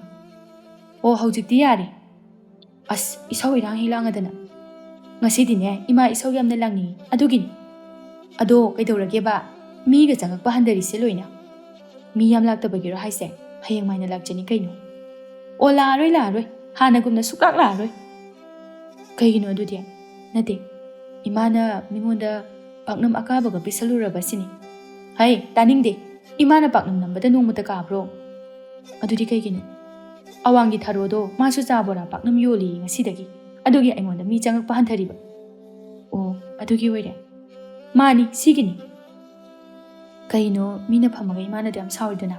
"ꯑꯣ, ꯍꯧꯖꯤꯛꯇꯤ ꯌꯥꯔꯦ꯫ ꯑꯁ, ꯏꯁꯧ ꯏꯔꯥꯡ ꯍꯦꯛ ꯂꯥꯡꯉꯗꯅ꯫ ꯉꯁꯤꯗꯤꯅꯦ, ꯏꯃꯥ ꯏꯁꯧ ꯌꯥꯝꯅ ꯂꯥꯡꯅꯤꯡꯉꯤ, ꯑꯗꯨꯒꯤꯅꯤ꯫ ꯑꯗꯣ ꯀꯩꯗꯧꯔꯒꯦꯕ? ꯃꯤꯒ ꯆꯪꯉꯛꯄ ꯍꯟꯊꯔꯤꯁꯦ ꯂꯣꯏꯅ?" "ꯃꯤ ꯌꯥꯝ ꯂꯥꯛꯇꯕꯒꯤꯔꯣ ꯍꯥꯏꯁꯦ? ꯍꯌꯦꯡ ꯃꯥꯏꯅ ꯂꯥꯛꯆꯅꯤ ꯀꯩꯅꯣ?" "ꯑꯣ, ꯂꯥꯛꯑꯔꯣꯏ, ꯂꯥꯛꯑꯔꯣꯏ, ꯍꯥꯟꯅꯒꯨꯝꯅ ꯁꯨꯛꯂꯥꯛ ꯂꯥꯛꯑꯔꯣꯏ"꯫ "ꯀꯩꯒꯤꯅꯣ ꯑꯗꯨꯗꯤ?" "ꯅꯠꯇꯦ, ꯏꯃꯥꯅ ꯃꯤꯉꯣꯟꯗ ꯄꯥꯛꯅꯝ ꯑꯀꯥꯕꯒ ꯄꯤꯁꯜꯂꯨꯔꯕ ꯁꯤꯅꯤ"꯫ "ꯍꯩ, ꯇꯥꯅꯤꯡꯗꯦ! ꯏꯃꯥꯅ ꯄꯥꯛꯅꯝ ꯅꯝꯕꯗ ꯅꯣꯡꯃꯇ ꯀꯥꯕ꯭ꯔꯣ?" "ꯑꯗꯨꯗꯤ ꯀꯩꯒꯤꯅꯣ?" "ꯑꯋꯥꯡꯒꯤ ꯊꯔꯣꯗꯣ ꯃꯥꯁꯨ ꯆꯥ ꯕꯣꯔꯥ ꯄꯥꯛꯅꯝ ꯌꯣꯜꯂꯤ ꯉꯁꯤꯗꯒꯤ, ꯑꯗꯨꯒꯤ ꯑꯩꯉꯣꯟꯗ ꯃꯤ ꯆꯪꯉꯛꯄ ꯍꯟꯊꯔꯤꯕ"꯫ "ꯑꯣ, ꯑꯗꯨꯒꯤ ꯑꯣꯏꯔꯦ"꯫ "ꯃꯥꯅꯤ, ꯁꯤꯒꯤꯅꯤ"꯫ "ꯀꯩꯅꯣ, ꯃꯤꯅ ꯐꯝꯃꯒ ꯏꯃꯥꯅꯗꯤ ꯌꯥꯝ ꯁꯥꯎꯔꯤꯗꯨꯅ?"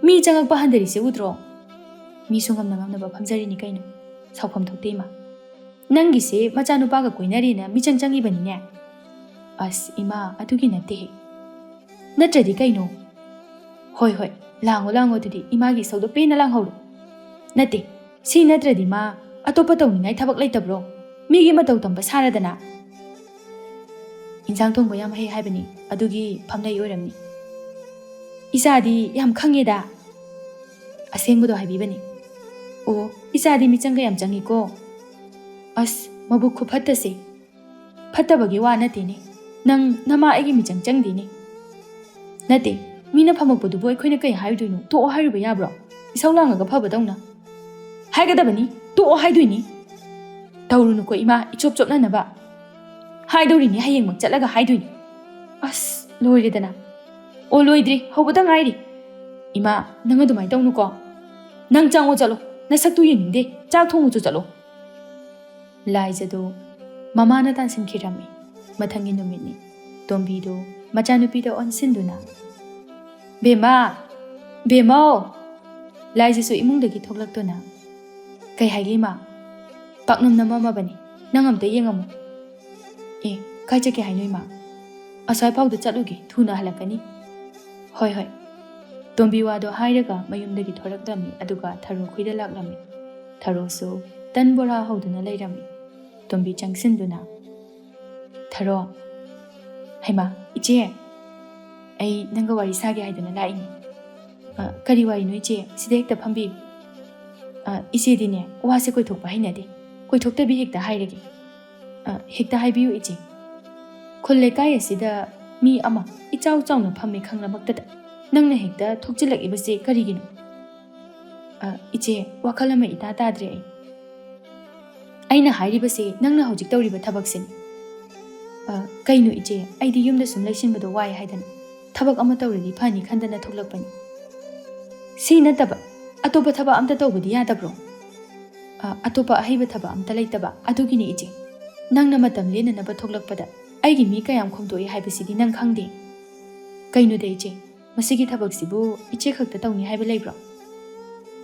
"ꯃꯤ ꯆꯪꯉꯛꯄ ꯍꯟꯊꯔꯤꯁꯦ ꯎꯗ꯭ꯔꯣ? ꯃꯤꯁꯨ ꯉꯝꯅ ꯉꯝꯅꯕ ꯐꯝꯖꯔꯤꯅꯤ ꯀꯩꯅꯣ꯫ ꯁꯥꯎꯐꯝ ꯊꯣꯛꯇꯦ ꯏꯃꯥ꯫ ꯅꯪꯒꯤꯁꯦ ꯃꯆꯥꯅꯨꯄꯥꯒ ꯀꯣꯏꯅꯔꯦꯅ ꯃꯤꯆꯪ ꯆꯪꯉꯤꯕꯅꯤꯅꯦ"꯫ "ꯑꯁ ꯏꯃꯥ, ꯑꯗꯨꯒꯤ ꯅꯠꯇꯦꯍꯦ"꯫ "ꯅꯠꯇ꯭ꯔꯗꯤ ꯀꯩꯅꯣ?" "ꯍꯣꯏ ꯍꯣꯏ, ꯂꯥꯡꯉꯣ ꯂꯥꯡꯉꯣ, ꯑꯗꯨꯗꯤ ꯏꯃꯥꯒꯤ ꯏꯁꯧꯗꯣ ꯄꯦꯟꯅ ꯂꯥꯡꯍꯧꯔꯣ"꯫ "ꯅꯠꯇꯦ, ꯁꯤ ꯅꯠꯇ꯭ꯔꯗꯤ ꯃꯥ ꯑꯇꯣꯞꯄ ꯇꯧꯅꯤꯡꯉꯥꯏ ꯊꯕꯛ ꯂꯩꯇꯕ꯭ꯔꯣ? ꯃꯤꯒꯤ ꯃꯇꯧ ꯇꯝꯕ ꯁꯥꯔꯗꯅ"꯫ "ꯏꯟꯁꯥꯡ ꯊꯣꯡꯕ ꯌꯥꯝ ꯍꯩ ꯍꯥꯏꯕꯅꯤ, ꯑꯗꯨꯒꯤ ꯐꯝꯂꯩ ꯑꯣꯏꯔꯝꯅꯤ"꯫ "ꯏꯆꯥꯗꯤ ꯌꯥꯝ ꯈꯪꯉꯦꯗ"꯫ "ꯑꯁꯦꯡꯕꯗꯣ ꯍꯥꯏꯕꯤꯕꯅꯤ"꯫ "ꯑꯣ, ꯏꯆꯥꯗꯤ ꯃꯤꯆꯪꯒ ꯌꯥꯝ ꯆꯪꯉꯤꯀꯣ"꯫ "ꯑꯁ, ꯃꯕꯨꯛ ꯈꯨꯐꯠꯇꯁꯦ! ꯐꯠꯇꯕꯒꯤ ꯋꯥ ꯅꯠꯇꯦꯅꯦ꯫ ꯅꯪ ꯅꯃꯥ ꯑꯩꯒꯤ ꯃꯤꯆꯪ ꯆꯪꯗꯦꯅꯦ"꯫ "ꯅꯠꯇꯦ, ꯃꯤꯅ ꯐꯝꯃꯛꯄꯗꯨꯕꯨ ꯑꯩꯈꯣꯏꯅ ꯀꯩ ꯍꯥꯏꯔꯨꯗꯣꯏꯅꯣ? ꯇꯣꯛꯑꯣ ꯍꯥꯏꯔꯨꯕ ꯌꯥꯕ꯭ꯔꯣ? ꯏꯁꯧ ꯂꯥꯡꯉꯒ ꯐꯕꯗꯧꯅ"꯫ "ꯍꯥꯏꯒꯗꯕꯅꯤ, ꯇꯣꯛꯑꯣ ꯍꯥꯏꯗꯣꯏꯅꯤ"꯫ "ꯇꯧꯔꯨꯅꯨꯀꯣ ꯏꯃꯥ, ꯏꯆꯣꯞ ꯆꯣꯞꯅꯅꯕ"꯫ "ꯍꯥꯏꯗꯧꯔꯤꯅꯤ, ꯍꯌꯦꯡꯃꯛ ꯆꯠꯂꯒ ꯍꯥꯏꯗꯣꯏꯅꯤ"꯫ "ꯑꯁ, ꯂꯣꯏꯔꯦꯗꯅ"꯫ "ꯑꯣ, ꯂꯣꯏꯗ꯭ꯔꯤ, ꯍꯧꯕꯇ ꯉꯥꯏꯔꯤ"꯫ "ꯏꯃꯥ, ꯅꯪ ꯑꯗꯨꯃꯥꯏꯅ ꯇꯧꯅꯨꯀꯣ"꯫ "ꯅꯪ ꯆꯪꯉꯣ ꯆꯠꯂꯣ, ꯅꯁꯛꯇꯨ ꯌꯦꯡꯅꯤꯡꯗꯦ, ꯆꯥꯛ ꯊꯣꯡꯉꯨꯆꯣ ꯆꯠꯂꯣ"꯫ ꯂꯥꯏꯖꯗꯨ ꯃꯃꯥꯅ ꯇꯥꯟꯁꯤꯟꯈꯤꯔꯝꯃꯤ꯫ ꯃꯊꯪꯒꯤ ꯅꯨꯃꯤꯠꯅꯤ꯫ ꯇꯣꯝꯕꯤꯗꯨ ꯃꯆꯥꯅꯨꯄꯤꯗ ꯑꯣꯟꯁꯤꯟꯗꯨꯅ, "ꯕꯦꯝꯃ! ꯕꯦꯝꯃꯧ!" ꯂꯥꯏꯖꯁꯨ ꯏꯃꯨꯡꯗꯒꯤ ꯊꯣꯛꯂꯛꯇꯨꯅ, "ꯀꯩ ꯍꯥꯏꯒꯦ ꯏꯃꯥ?" "ꯄꯥꯛꯅꯝ ꯅꯝꯃꯝꯃꯕꯅꯤ, ꯅꯪ ꯑꯝꯇ ꯌꯦꯡꯉꯝꯃꯨ"꯫ "ꯑꯦ, ꯀꯥꯏ ꯆꯠꯀꯦ ꯍꯥꯏꯅꯣ ꯏꯃꯥ?" "ꯑꯁ꯭ꯋꯥꯏ ꯐꯥꯎꯗ ꯆꯠꯂꯨꯒꯦ, ꯊꯨꯅ ꯍꯜꯂꯛꯀꯅꯤ"꯫ "ꯍꯣꯏ, ꯍꯣꯏ"꯫ ꯇꯣꯝꯕꯤ ꯋꯥꯗꯣ ꯍꯥꯏꯔꯒ ꯃꯌꯨꯝꯗꯒꯤ ꯊꯣꯔꯛꯂꯝꯃꯤ, ꯑꯗꯨꯒ ꯊꯔꯣ ꯈꯨꯏꯗ ꯂꯥꯛꯂꯝꯃꯤ꯫ ꯊꯔꯣꯁꯨ ꯇꯟ ꯕꯣꯔꯥ ꯍꯧꯗꯨꯅ ꯂꯩꯔꯝꯃꯤ꯫ ꯇꯣꯝꯕꯤ ꯆꯪꯁꯤꯟꯗꯨꯅ, "ꯊꯔꯣ"꯫ "ꯍꯩꯃꯥ, ꯏꯆꯦ, ꯑꯩ ꯅꯪꯒ ꯋꯥꯔꯤ ꯁꯥꯒꯦ ꯍꯥꯏꯗꯨꯅ ꯂꯥꯛꯏꯅꯤ"꯫ "ꯑ, ꯀꯔꯤ ꯋꯥꯔꯤꯅꯣ ꯏꯆꯦ? ꯁꯤꯗ ꯍꯦꯛꯇ ꯐꯝꯕꯤꯌꯨ"꯫ "ꯑ, ꯏꯆꯦꯗꯤꯅꯦ, ꯋꯥꯁꯦ ꯀꯣꯏꯊꯣꯛꯄ ꯍꯩꯅꯗꯦ꯫ ꯀꯣꯏꯊꯣꯛꯇꯕꯤ ꯍꯦꯛꯇ ꯍꯥꯏꯔꯒꯦ"꯫ "ꯑ, ꯍꯦꯛꯇ ꯍꯥꯏꯕꯤꯌꯨ ꯏꯆꯦ"꯫ "ꯈꯨꯜ ꯂꯩꯀꯥꯏ ꯑꯁꯤꯗ ꯃꯤ ꯑꯃ ꯏꯆꯥꯎ ꯆꯥꯎꯅ ꯐꯝꯃꯦ ꯈꯪꯂꯃꯛꯇꯗ"꯫ ꯅꯪꯅ ꯍꯦꯛꯇ ꯊꯣꯛꯆꯤꯜꯂꯛꯏꯕꯁꯦ ꯀꯔꯤꯒꯤꯅꯣ? ꯑ, ꯏꯆꯦ, ꯋꯥꯈꯜ ꯑꯃ ꯏꯇꯥ ꯇꯥꯗ꯭ꯔꯦ ꯑꯩ꯫ ꯑꯩꯅ ꯍꯥꯏꯔꯤꯕꯁꯦ ꯅꯪꯅ ꯍꯧꯖꯤꯛ ꯇꯧꯔꯤꯕ ꯊꯕꯛꯁꯤꯅꯤ꯫ ꯑ, ꯀꯩꯅꯣ ꯏꯆꯦ, ꯑꯩꯗꯤ ꯌꯨꯝꯗ ꯁꯨꯝ ꯂꯩꯁꯤꯟꯕꯗꯣ ꯋꯥꯏ ꯍꯥꯏꯗꯅ ꯊꯕꯛ ꯑꯃ ꯇꯧꯔꯗꯤ ꯐꯅꯤ ꯈꯟꯗꯅ ꯊꯣꯛꯂꯛꯄꯅꯤ꯫ ꯁꯤ ꯅꯠꯇꯕ ꯑꯇꯣꯞꯄ ꯊꯕꯛ ꯑꯝꯇ ꯇꯧꯕꯗꯤ ꯌꯥꯗꯕ꯭ꯔꯣ? ꯑ, ꯑꯇꯣꯞꯄ ꯑꯍꯩꯕ ꯊꯕꯛ ꯑꯝꯇ ꯂꯩꯇꯕ ꯑꯗꯨꯒꯤꯅꯤ ꯏꯆꯦ꯫ ꯅꯪꯅ ꯃꯇꯝ ꯂꯦꯟꯅꯅꯕ ꯊꯣꯛꯂꯛꯄꯗ ꯑꯩꯒꯤ ꯃꯤ ꯀꯌꯥꯝ ꯈꯣꯝꯗꯣꯛꯏ ꯍꯥꯏꯕꯁꯤꯗꯤ ꯅꯪ ꯈꯪꯗꯦ꯫ ꯀꯩꯅꯣꯗ ꯏꯆꯦ, ꯃꯁꯤꯒꯤ ꯊꯕꯛꯁꯤꯕꯨ ꯏꯆꯦ ꯈꯛꯇ ꯇꯧꯅꯤ ꯍꯥꯏꯕ ꯂꯩꯕ꯭ꯔꯣ?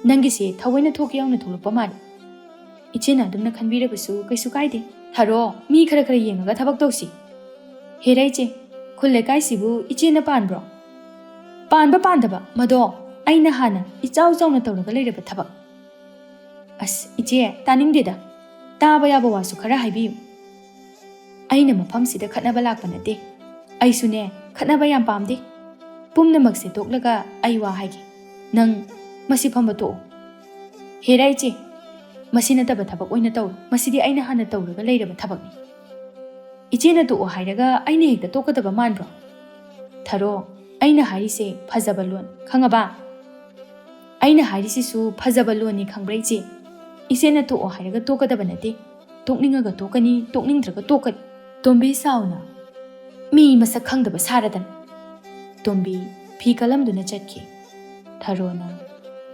ꯅꯪꯒꯤꯁꯦ ꯊꯑꯣꯏꯅ ꯊꯣꯛꯀꯦ ꯌꯥꯎꯅ ꯊꯣꯛꯂꯛꯄ ꯃꯥꯜꯂꯤ꯫ ꯏꯆꯦꯅ ꯑꯗꯨꯝꯅ ꯈꯟꯕꯤꯔꯕꯁꯨ ꯀꯩꯁꯨ ꯀꯥꯏꯗꯦ꯫ ꯊꯥꯔꯣ, ꯃꯤ ꯈꯔ ꯈꯔ ꯌꯦꯡꯉꯒ ꯊꯕꯛ ꯇꯧꯁꯤ꯫ ꯍꯦꯔꯥ ꯏꯆꯦ, ꯈꯨꯜ ꯂꯩꯀꯥꯏꯁꯤꯕꯨ ꯏꯆꯦꯅ ꯄꯥꯟꯕ꯭ꯔꯣ? ꯄꯥꯟꯕ ꯄꯥꯟꯗꯕ ꯃꯗꯣ ꯑꯩꯅ ꯍꯥꯟꯅ ꯏꯆꯥꯎ ꯆꯥꯎꯅ ꯇꯧꯔꯒ ꯂꯩꯔꯕ ꯊꯕꯛ꯫ ꯑꯁ, ꯏꯆꯦ, ꯇꯥꯅꯤꯡꯗꯦꯗ꯫ ꯇꯥꯕ ꯌꯥꯕ ꯋꯥꯁꯨ ꯈꯔ ꯍꯥꯏꯕꯤꯌꯨ꯫ ꯑꯩꯅ ꯃꯐꯝꯁꯤꯗ ꯈꯠꯅꯕ ꯂꯥꯛꯄ ꯅꯠꯇꯦ꯫ ꯑꯩꯁꯨꯅꯦ, ꯈꯠꯅꯕ ꯌꯥꯝ ꯄꯥꯝꯗꯦ꯫ ꯄꯨꯝꯅꯃꯛꯁꯦ ꯇꯣꯛꯂꯒ ꯑꯩ ꯋꯥ ꯍꯥꯏꯒꯦ꯫ ꯅꯪ ꯃꯁꯤ ꯐꯝꯕ ꯇꯣꯛꯑꯣ꯫ ꯍꯦꯔꯥ ꯏꯆꯦ, ꯃꯁꯤ ꯅꯠꯇꯕ ꯊꯕꯛ ꯑꯣꯏꯅ ꯇꯧꯔꯣ꯫ ꯃꯁꯤꯗꯤ ꯑꯩꯅ ꯍꯥꯟꯅ ꯇꯧꯔꯒ ꯂꯩꯔꯕ ꯊꯕꯛꯅꯤ꯫ ꯏꯆꯦꯅ ꯇꯣꯛꯑꯣ ꯍꯥꯏꯔꯒ ꯑꯩꯅ ꯍꯦꯛꯇ ꯇꯣꯛꯀꯗꯕ ꯃꯥꯟꯕ꯭ꯔꯣ? ꯊꯥꯔꯣ, ꯑꯩꯅ ꯍꯥꯏꯔꯤꯁꯦ ꯐꯖꯕ ꯂꯣꯟ, ꯈꯪꯉꯕ? ꯑꯩꯅ ꯍꯥꯏꯔꯤꯁꯤꯁꯨ ꯐꯖꯕ ꯂꯣꯟꯅꯤ, ꯈꯪꯕ꯭ꯔꯥ ꯏꯆꯦ? ꯏꯆꯦꯅ ꯇꯣꯛꯑꯣ ꯍꯥꯏꯔꯒ ꯇꯣꯛꯀꯗꯕ ꯅꯠꯇꯦ꯫ ꯇꯣꯛꯅꯤꯡꯉꯒ ꯇꯣꯛꯀꯅꯤ, ꯇꯣꯛꯅꯤꯡꯗ꯭ꯔꯒ ꯇꯣꯛꯀꯅꯤ꯫ ꯇꯣꯝꯕꯤ ꯁꯥꯎꯅ ꯃꯤ ꯃꯁꯛ ꯈꯪꯗꯕ ꯁꯥꯔꯗꯅ꯫ ꯇꯣꯝꯕꯤ ꯐꯤ ꯀꯜꯂꯝꯗꯨꯅ ꯆꯠꯈꯤ꯫ ꯊꯥꯔꯣꯅ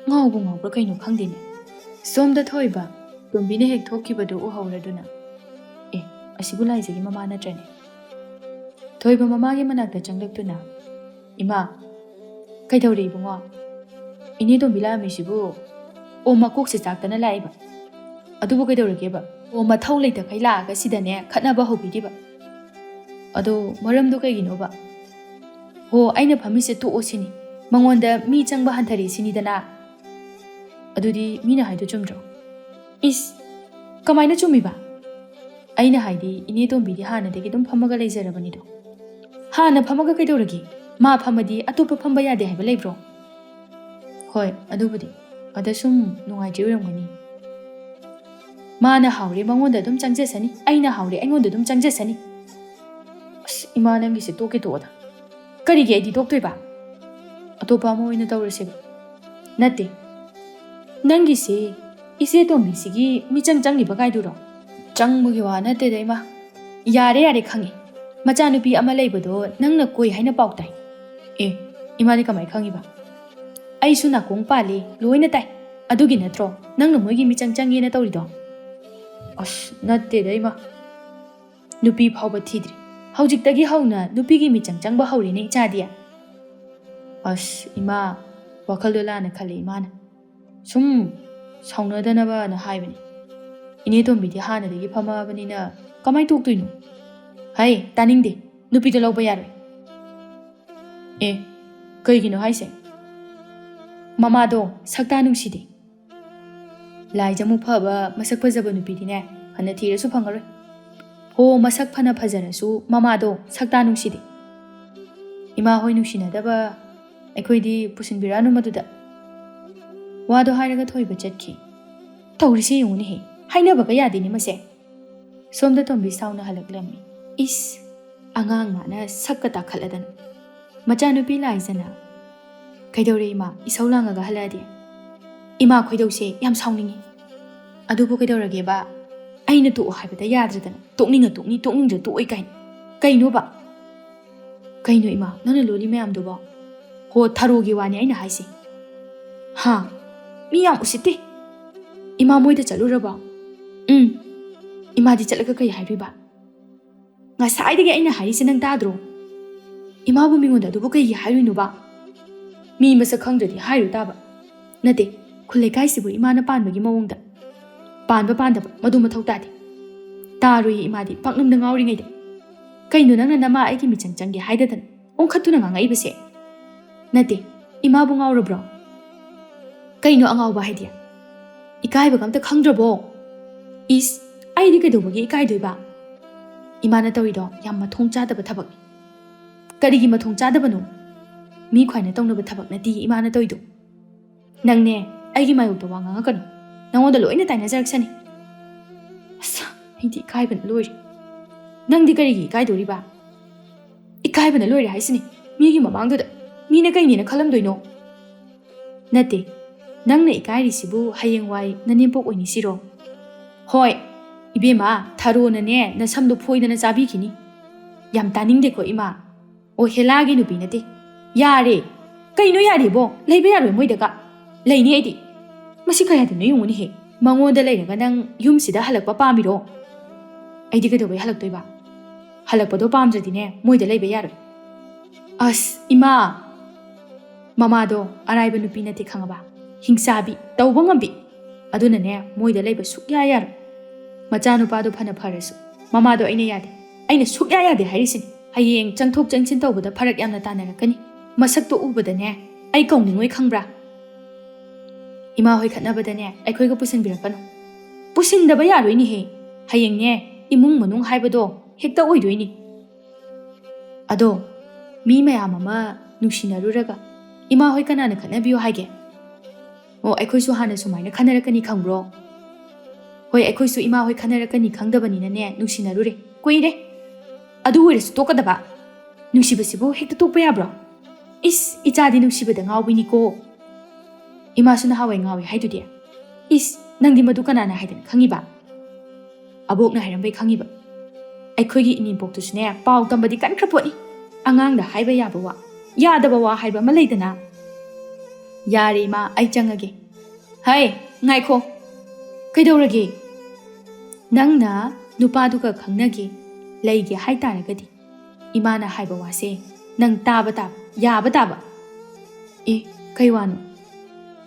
ꯉꯥꯎꯕ ꯉꯥꯎꯕ꯭ꯔꯥ ꯀꯩꯅꯣ ꯈꯪꯗꯦꯅꯦ꯫ ꯁꯣꯝꯗ ꯊꯣꯏꯕ ꯇꯣꯝꯕꯤꯅ ꯍꯦꯛ ꯊꯣꯛꯈꯤꯕꯗꯨ ꯎꯍꯧꯔꯗꯨꯅ, "ꯑꯦ, ꯑꯁꯤꯕꯨ ꯂꯥꯏꯖꯒꯤ ꯃꯃꯥ ꯅꯠꯇ꯭ꯔꯅꯦ?" ꯊꯣꯏꯕ ꯃꯃꯥꯒꯤ ꯃꯅꯥꯛꯇ ꯆꯪꯂꯛꯇꯨꯅ, "ꯏꯃꯥ, ꯀꯩꯗꯧꯔꯦ ꯏꯕꯨꯡꯉꯣ? ꯏꯅꯦ ꯇꯣꯝꯕꯤ ꯂꯥꯛꯑꯝꯃꯤꯁꯤꯕꯨ?" "ꯑꯣ, ꯃꯀꯣꯛꯁꯦ ꯆꯥꯛꯇꯅ ꯂꯥꯛꯏꯕ꯫ ꯑꯗꯨꯕꯨ ꯀꯩꯗꯧꯔꯒꯦꯕ?" "ꯑꯣ, ꯃꯊꯧ ꯂꯩꯇꯈꯩ ꯂꯥꯛꯑꯒ ꯁꯤꯗꯅꯦ ꯈꯠꯅꯕ ꯍꯧꯕꯤꯔꯤꯕ꯫ ꯑꯗꯣ ꯃꯔꯝꯗꯣ ꯀꯩꯒꯤꯅꯣꯕ?" "ꯍꯣ, ꯑꯩꯅ ꯐꯝꯃꯤꯁꯦ ꯇꯣꯛꯑꯣ ꯁꯤꯅꯤ꯫ ꯃꯉꯣꯟꯗ ꯃꯤ ꯆꯪꯕ ꯍꯟꯊꯔꯦ ꯁꯤꯅꯤꯗꯅ꯫ ꯑꯗꯨꯗꯤ ꯃꯤꯅ ꯍꯥꯏꯗꯣ ꯆꯨꯝꯗ꯭ꯔꯣ?" "ꯏꯁ, ꯀꯃꯥꯏꯅ ꯆꯨꯝꯃꯤꯕ?" "ꯑꯩꯅ ꯍꯥꯏꯗꯤ ꯏꯅꯦ ꯇꯣꯝꯕꯤꯗꯤ ꯍꯥꯟꯅꯗꯒꯤ ꯑꯗꯨꯝ ꯐꯝꯃꯒ ꯂꯩꯖꯔꯕꯅꯤꯗꯣ꯫ ꯍꯥꯟꯅ ꯐꯝꯃꯒ ꯀꯩꯗꯧꯔꯒꯦ? ꯃꯥ ꯐꯝꯃꯗꯤ ꯑꯇꯣꯞꯄ ꯐꯝꯕ ꯌꯥꯗꯦ ꯍꯥꯏꯕ ꯂꯩꯕ꯭ꯔꯣ?" "ꯍꯣꯏ, ꯑꯗꯨꯕꯨꯗꯤ꯫ ꯑꯗ ꯁꯨꯝ ꯅꯨꯡꯉꯥꯏꯇ꯭ꯔꯤ ꯑꯣꯏꯔꯝꯒꯅꯤ꯫ ꯃꯥꯅ ꯍꯥꯎꯔꯦ ꯃꯉꯣꯟꯗ ꯑꯗꯨꯝ ꯆꯪꯖꯁꯅꯤ, ꯑꯩꯅ ꯍꯥꯎꯔꯦ ꯑꯩꯉꯣꯟꯗ ꯑꯗꯨꯝ ꯆꯪꯖꯁꯅꯤ꯫ ꯑꯁ, ꯏꯃꯥ, ꯅꯪꯒꯤꯁꯦ ꯇꯣꯛꯀꯦ ꯇꯣꯛꯑꯣꯗ꯫ ꯀꯔꯤꯒꯤ ꯑꯩꯗꯤ ꯇꯣꯛꯇꯣꯏꯕ? ꯑꯇꯣꯞꯄ ꯑꯃ ꯑꯣꯏꯅ ꯇꯧꯔꯁꯦꯕ꯫ ꯅꯠꯇꯦ, ꯅꯪꯒꯤꯁꯤ ꯏꯆꯦ ꯇꯣꯝꯕꯤꯁꯤꯒꯤ ꯃꯤꯆꯪ ꯆꯪꯉꯤꯕ ꯀꯥꯏꯗꯨꯔꯣ? ꯆꯪꯕꯒꯤ ꯋꯥ ꯅꯠꯇꯦꯗ ꯏꯃꯥ꯫ ꯌꯥꯔꯦ ꯌꯥꯔꯦ, ꯈꯪꯉꯦ꯫ ꯃꯆꯥꯅꯨꯄꯤ ꯑꯃ ꯂꯩꯕꯗꯣ ꯅꯪꯅ ꯀꯣꯏ ꯍꯥꯏꯅ ꯄꯥꯎ ꯇꯥꯏ꯫ ꯑꯦ, ꯏꯃꯥꯗꯤ ꯀꯃꯥꯏ ꯈꯪꯉꯤꯕ? ꯑꯩꯁꯨ ꯅꯥꯀꯣꯡ ꯄꯥꯜꯂꯤ, ꯂꯣꯏꯅ ꯇꯥꯏ꯫ ꯑꯗꯨꯒꯤ ꯅꯠꯇ꯭ꯔꯣ ꯅꯪꯅ ꯃꯣꯏꯒꯤ ꯃꯤꯆꯪ ꯆꯪꯉꯦꯅ ꯇꯧꯔꯤꯗꯣ? ꯑꯁ, ꯅꯠꯇꯦꯗ ꯏꯃꯥ꯫ ꯅꯨꯄꯤ ꯐꯥꯎꯕ ꯊꯤꯗ꯭ꯔꯤ꯫ ꯍꯧꯖꯤꯛꯇꯒꯤ ꯍꯧꯅ ꯅꯨꯄꯤꯒꯤ ꯃꯤꯆꯪ ꯆꯪꯕ ꯍꯧꯔꯦꯅꯦ ꯏꯆꯥꯗꯤ꯫ ꯑꯁ ꯏꯃꯥ, ꯋꯥꯈꯜꯗꯣ ꯂꯥꯟꯅ ꯈꯜꯂꯦ ꯏꯃꯥꯅ꯫ ꯁꯨꯝ ꯁꯥꯎꯅꯗꯅꯕꯅ ꯍꯥꯏꯕꯅꯤ꯫ ꯏꯅꯦ ꯇꯣꯝꯕꯤꯗꯤ ꯍꯥꯟꯅꯗꯒꯤ ꯐꯝꯃꯕꯅꯤꯅ ꯀꯃꯥꯏ ꯇꯣꯛꯇꯣꯏꯅꯣ? ꯍꯩ, ꯇꯥꯅꯤꯡꯗꯦ꯫ ꯅꯨꯄꯤꯗꯣ ꯂꯧꯕ ꯌꯥꯔꯣꯏ꯫ ꯑꯦ, ꯀꯩꯒꯤꯅꯣ ꯍꯥꯏꯁꯦ? ꯃꯃꯥꯗꯣ ꯁꯛꯇꯥ ꯅꯨꯡꯁꯤꯗꯦ꯫ ꯂꯥꯏꯖꯃꯨꯛ ꯐꯕ ꯃꯁꯛ ꯐꯖꯕ ꯅꯨꯄꯤꯗꯤꯅꯦ ꯍꯟꯅ ꯊꯤꯔꯁꯨ ꯐꯪꯉꯔꯣꯏ꯫ ꯍꯣ, ꯃꯁꯛ ꯐꯅ ꯐꯖꯔꯁꯨ ꯃꯃꯥꯗꯣ ꯁꯛꯇꯥ ꯅꯨꯡꯁꯤꯗꯦ꯫ ꯏꯃꯥ ꯍꯣꯏ ꯅꯨꯡꯁꯤꯅꯗꯕ ꯑꯩꯈꯣꯏꯗꯤ ꯄꯨꯁꯤꯟꯕꯤꯔꯛꯑꯅꯨ ꯃꯗꯨꯗ꯫ ꯋꯥꯗꯣ ꯍꯥꯏꯔꯒ ꯊꯣꯏꯕ ꯆꯠꯈꯤ꯫ ꯇꯧꯔꯤꯁꯦ ꯌꯦꯡꯉꯨꯅꯦꯍꯦ, ꯍꯥꯏꯅꯕꯒ ꯌꯥꯗꯦꯅꯦ ꯃꯁꯦ꯫ ꯁꯣꯝꯗ ꯇꯣꯝꯕꯤ ꯁꯥꯎꯅ ꯍꯜꯂꯛꯂꯝꯃꯤ꯫ ꯏꯁ, ꯑꯉꯥꯡ ꯃꯥꯅ ꯁꯛꯀ ꯇꯥꯈꯠꯂꯗꯅ꯫ ꯃꯆꯥꯅꯨꯄꯤ ꯂꯥꯏꯖꯅ, "ꯀꯩꯗꯧꯔꯦ ꯏꯃꯥ, ꯏꯁꯧ ꯂꯥꯡꯉꯒ ꯍꯜꯂꯛꯑꯗꯤ?" "ꯏꯃꯥ ꯈꯣꯏꯗꯧꯁꯦ ꯌꯥꯝ ꯁꯥꯎꯅꯤꯡꯉꯤ꯫ ꯑꯗꯨꯕꯨ ꯀꯩꯗꯧꯔꯒꯦꯕ? ꯑꯩꯅ ꯇꯣꯛꯑꯣ ꯍꯥꯏꯕꯗ ꯌꯥꯗ꯭ꯔꯗꯅ ꯇꯣꯛꯅꯤꯡꯉ ꯇꯣꯛꯅꯤ, ꯇꯣꯛꯅꯤꯡꯗ꯭ꯔ ꯇꯣꯛꯑꯣꯏ ꯀꯥꯏꯅ꯫ ꯀꯩꯅꯣꯕ?" "ꯀꯩꯅꯣ ꯏꯃꯥ, ꯅꯪꯅ ꯂꯣꯜꯂꯤ ꯃꯌꯥꯝꯗꯨꯕꯣ?" "ꯍꯣ, ꯊꯔꯣꯒꯤ ꯋꯥꯅꯤ ꯑꯩꯅ ꯍꯥꯏꯁꯦ꯫" "ꯍꯥ? ꯃꯤ ꯌꯥꯝ ꯎꯁꯤꯠꯇꯦ꯫ ꯏꯃꯥ ꯃꯣꯏꯗ ꯆꯠꯂꯨꯔꯕꯣ?" "ꯎꯝ꯫ ꯏꯃꯥꯗꯤ ꯆꯠꯂꯒ ꯀꯩ ꯍꯥꯏꯔꯤꯕ?" "ꯉꯁꯥꯏꯗꯒꯤ ꯑꯩꯅ ꯍꯥꯏꯔꯤꯁꯦ ꯅꯪ ꯇꯥꯗ꯭ꯔꯣ? ꯏꯃꯥꯕꯨ ꯃꯤꯉꯣꯟꯗ ꯑꯗꯨꯕꯨ ꯀꯩꯒꯤ ꯍꯥꯏꯔꯨꯏꯅꯣꯕ? ꯃꯤ ꯃꯁꯛ ꯈꯪꯗ꯭ꯔꯗꯤ ꯍꯥꯏꯔꯨ ꯇꯥꯕ꯫ ꯅꯠꯇꯦ, ꯈꯨꯜ ꯂꯩꯀꯥꯏꯁꯤꯕꯨ ꯏꯃꯥꯅ ꯄꯥꯟꯕꯒꯤ ꯃꯑꯣꯡꯗ꯫ ꯄꯥꯟꯕ ꯄꯥꯟꯗꯕ ꯃꯗꯨ ꯃꯊꯧ ꯇꯥꯗꯦ꯫ ꯇꯥꯔꯣꯏꯌꯦ ꯏꯃꯥꯗꯤ ꯄꯥꯛꯅꯝꯗ ꯉꯥꯎꯔꯤꯉꯩꯗ꯫ ꯀꯩꯅꯣ ꯅꯪꯅ ꯅꯃꯥ ꯑꯩꯒꯤ ꯃꯤꯆꯪ ꯆꯪꯒꯦ ꯍꯥꯏꯗꯗꯅ ꯑꯣꯟꯈꯠꯇꯨꯅ ꯉꯥꯡꯉꯛꯏꯕꯁꯦ?" "ꯅꯠꯇꯦ, ꯏꯃꯥꯕꯨ ꯉꯥꯎꯔꯕ꯭ꯔꯣ?" "ꯀꯩꯅꯣ ꯑꯉꯥꯎꯕ ꯍꯥꯏꯗꯤ? ꯏꯀꯥꯏꯕꯒ ꯑꯝꯇ ꯈꯪꯗ꯭ꯔꯕꯣ?" "ꯏꯁ, ꯑꯩꯗꯤ ꯀꯩꯗꯧꯕꯒꯤ ꯏꯀꯥꯏꯗꯣꯏꯕ? ꯏꯃꯥꯅ ꯇꯧꯔꯤꯗꯣ ꯌꯥꯝ ꯃꯊꯣꯡ ꯆꯥꯗꯕ ꯊꯕꯛꯅꯤ꯫" "ꯀꯔꯤꯒꯤ ꯃꯊꯣꯡ ꯆꯥꯗꯕꯅꯣ? ꯃꯤ ꯈ꯭ꯋꯥꯏꯅ ꯇꯧꯅꯕ ꯊꯕꯛ ꯅꯠꯇꯦ ꯏꯃꯥꯅ ꯇꯧꯔꯤꯗꯣ꯫ ꯅꯪꯅꯦ, ꯑꯩꯒꯤ ꯃꯥꯌꯣꯛꯇ ꯋꯥ ꯉꯥꯡꯉꯛꯀꯅꯨ꯫ ꯅꯉꯣꯟꯗ ꯂꯣꯏꯅ ꯇꯥꯏꯅꯖꯔꯛꯁꯅꯤ꯫" ꯑꯁ, ꯑꯩꯗꯤ ꯏꯀꯥꯏꯕꯅ ꯂꯣꯏꯔꯦ꯫ "ꯅꯪꯗꯤ ꯀꯔꯤꯒꯤ ꯏꯀꯥꯏꯗꯣꯔꯤꯕ? ꯏꯀꯥꯏꯕꯅ ꯂꯣꯏꯔꯦ ꯍꯥꯏꯁꯤꯅꯤ, ꯃꯤꯒꯤ ꯃꯃꯥꯡꯗꯨꯗ꯫ ꯃꯤꯅ ꯀꯩꯅꯦꯅ ꯈꯜꯂꯝꯗꯣꯏꯅꯣ? ꯅꯠꯇꯦ, ꯅꯪꯅ ꯏꯀꯥꯏꯔꯤꯁꯤꯕꯨ ꯍꯌꯦꯡꯋꯥꯏ ꯅꯅꯦꯝꯄꯣꯛ ꯑꯣꯏꯅꯤꯁꯤꯔꯣ? ꯍꯣꯏ, ꯏꯕꯦꯝꯃ, ꯊꯔꯣꯅꯅꯦ ꯅꯁꯝꯗꯣ ꯐꯣꯏꯗꯅ ꯆꯥꯕꯤꯈꯤꯅꯤ꯫ ꯌꯥꯝ ꯇꯥꯅꯤꯡꯗꯦꯀꯣ ꯏꯃꯥ꯫ ꯑꯣ, ꯍꯦꯂꯥꯒꯤ ꯅꯨꯄꯤ ꯅꯠꯇꯦ꯫ ꯌꯥꯔꯦ꯫ ꯀꯩꯅꯣ ꯌꯥꯔꯦꯕꯣ? ꯂꯩꯕ ꯌꯥꯔꯣꯏ ꯃꯣꯏꯗꯒ꯫ ꯂꯩꯅꯤ ꯑꯩꯗꯤ꯫ ꯃꯁꯤ ꯀꯌꯥꯗꯅꯣ ꯌꯦꯡꯉꯨꯅꯦꯍꯦ꯫ ꯃꯉꯣꯟꯗ ꯂꯩꯔꯒ ꯅꯪ ꯌꯨꯝꯁꯤꯗ ꯍꯜꯂꯛꯄ ꯄꯥꯝꯃꯤꯔꯣ? ꯑꯩꯗꯤ ꯀꯩꯗꯧꯕꯩ ꯍꯜꯂꯛꯇꯣꯏꯕ? ꯍꯜꯂꯛꯄꯗꯣ ꯄꯥꯝꯗ꯭ꯔꯗꯤꯅꯦ ꯃꯣꯏꯗ ꯂꯩꯕ ꯌꯥꯔꯣꯏ꯫ ꯑꯁ ꯏꯃꯥ! ꯃꯃꯥꯗꯣ ꯑꯔꯥꯏꯕ ꯅꯨꯄꯤ ꯅꯠꯇꯦ ꯈꯪꯉꯕ? ꯍꯤꯡꯆꯥꯕꯤ, ꯇꯧꯕ ꯉꯝꯕꯤ꯫ ꯑꯗꯨꯅꯅꯦ ꯃꯣꯏꯗ ꯂꯩꯕ ꯁꯨꯛꯌꯥ ꯌꯥꯔꯣꯏ꯫ ꯃꯆꯥꯅꯨꯄꯥꯗꯣ ꯐꯅ ꯐꯔꯁꯨ ꯃꯃꯥꯗꯣ ꯑꯩꯅ ꯌꯥꯗꯦ꯫ ꯑꯩꯅ ꯁꯨꯛꯌꯥ ꯌꯥꯗꯦ ꯍꯥꯏꯔꯤꯁꯤꯅꯤ꯫ ꯍꯌꯦꯡ ꯆꯪꯊꯣꯛ ꯆꯪꯁꯤꯟ ꯇꯧꯕꯗ ꯐꯔꯛ ꯌꯥꯝꯅ ꯇꯥꯅꯔꯛꯀꯅꯤ꯫ ꯃꯁꯛꯇꯣ ꯎꯕꯗꯅꯦ ꯑꯩ ꯀꯧꯅꯤꯡꯉꯣꯏ ꯈꯪꯕ꯭ꯔꯥ? ꯏꯃꯥ ꯍꯣꯏ ꯈꯠꯅꯕꯗꯅꯦ ꯑꯩꯈꯣꯏꯒ ꯄꯨꯁꯤꯟꯕꯤꯔꯛꯀꯅꯨ꯫ ꯄꯨꯁꯤꯟꯗꯕ ꯌꯥꯔꯣꯏꯅꯦꯍꯦ꯫ ꯍꯌꯦꯡꯅꯦ ꯏꯃꯨꯡ ꯃꯅꯨꯡ ꯍꯥꯏꯕꯗꯣ ꯍꯦꯛꯇ ꯑꯣꯏꯗꯣꯏꯅꯤ꯫ ꯑꯗꯣ ꯃꯤ ꯃꯌꯥꯝ ꯑꯃ ꯅꯨꯡꯁꯤꯅꯔꯨꯔꯒ ꯏꯃꯥ ꯍꯣꯏ ꯀꯅꯥꯅ ꯈꯠꯅꯕꯤꯌꯨ ꯍꯥꯏꯒꯦ? ꯑꯣ, ꯑꯩꯈꯣꯏꯁꯨ ꯍꯥꯟꯅ ꯁꯨꯃꯥꯏꯅ ꯈꯟꯅꯔꯛꯀꯅꯤ ꯈꯪꯕ꯭ꯔꯣ? ꯍꯣꯏ, ꯑꯩꯈꯣꯏꯁꯨ ꯏꯃꯥ ꯍꯣꯏ ꯈꯟꯅꯔꯛꯀꯅꯤ ꯈꯪꯗꯕꯅꯤꯅꯅꯦ ꯅꯨꯡꯁꯤꯅꯔꯨꯔꯦ꯫ ꯀꯨꯏꯔꯦ꯫ ꯑꯗꯨ ꯑꯣꯏꯔꯁꯨ ꯇꯣꯛꯀꯗꯕ꯫ ꯅꯨꯡꯁꯤꯕꯁꯤꯕꯨ ꯍꯦꯛꯇ ꯇꯣꯛꯄ ꯌꯥꯕ꯭ꯔꯣ? ꯏꯁ, ꯏꯆꯥꯗꯤ ꯅꯨꯡꯁꯤꯕꯗ ꯉꯥꯎꯕꯤꯅꯤꯀꯣ꯫ ꯏꯃꯥꯁꯨ ꯅꯍꯥꯟꯋꯥꯏ ꯉꯥꯎꯏ ꯍꯥꯏꯗꯨꯗꯤ꯫ ꯏꯁ, ꯅꯪꯗꯤ ꯃꯗꯨ ꯀꯅꯥꯅ ꯍꯥꯏꯗꯅ ꯈꯪꯉꯤꯕ? ꯑꯕꯣꯛꯅ ꯍꯥꯏꯔꯝꯕꯩ ꯈꯪꯉꯤꯕ꯫ ꯑꯩꯈꯣꯏꯒꯤ ꯏꯅꯦꯝꯄꯣꯛꯇꯨꯁꯨꯅꯦ ꯄꯥꯎ ꯇꯝꯕꯗꯤ ꯀꯟꯈ꯭ꯔ ꯄꯣꯠꯅꯤ꯫ ꯑꯉꯥꯡꯗ ꯍꯥꯏꯕ ꯌꯥꯕ ꯋꯥ, ꯌꯥꯗꯕ ꯋꯥ ꯍꯥꯏꯕ ꯑꯃ ꯂꯩꯗꯅ꯫ ꯌꯥꯔꯦ ꯏꯃꯥ, ꯑꯩ ꯆꯪꯉꯒꯦ꯫ ꯍꯩ, ꯉꯥꯏꯈꯣ꯫ ꯀꯩꯗꯧꯔꯒꯦ? ꯅꯪꯅ ꯅꯨꯄꯥꯗꯨꯒ ꯈꯪꯅꯒꯦ, ꯂꯩꯒꯦ ꯍꯥꯏ ꯇꯥꯔꯒꯗꯤ ꯏꯃꯥꯅ ꯍꯥꯏꯕ ꯋꯥꯁꯦ ꯅꯪ ꯇꯥꯕ ꯇꯥꯕ, ꯌꯥꯕ ꯇꯥꯕ꯫ ꯑꯦ, ꯀꯩ ꯋꯥꯅꯣ?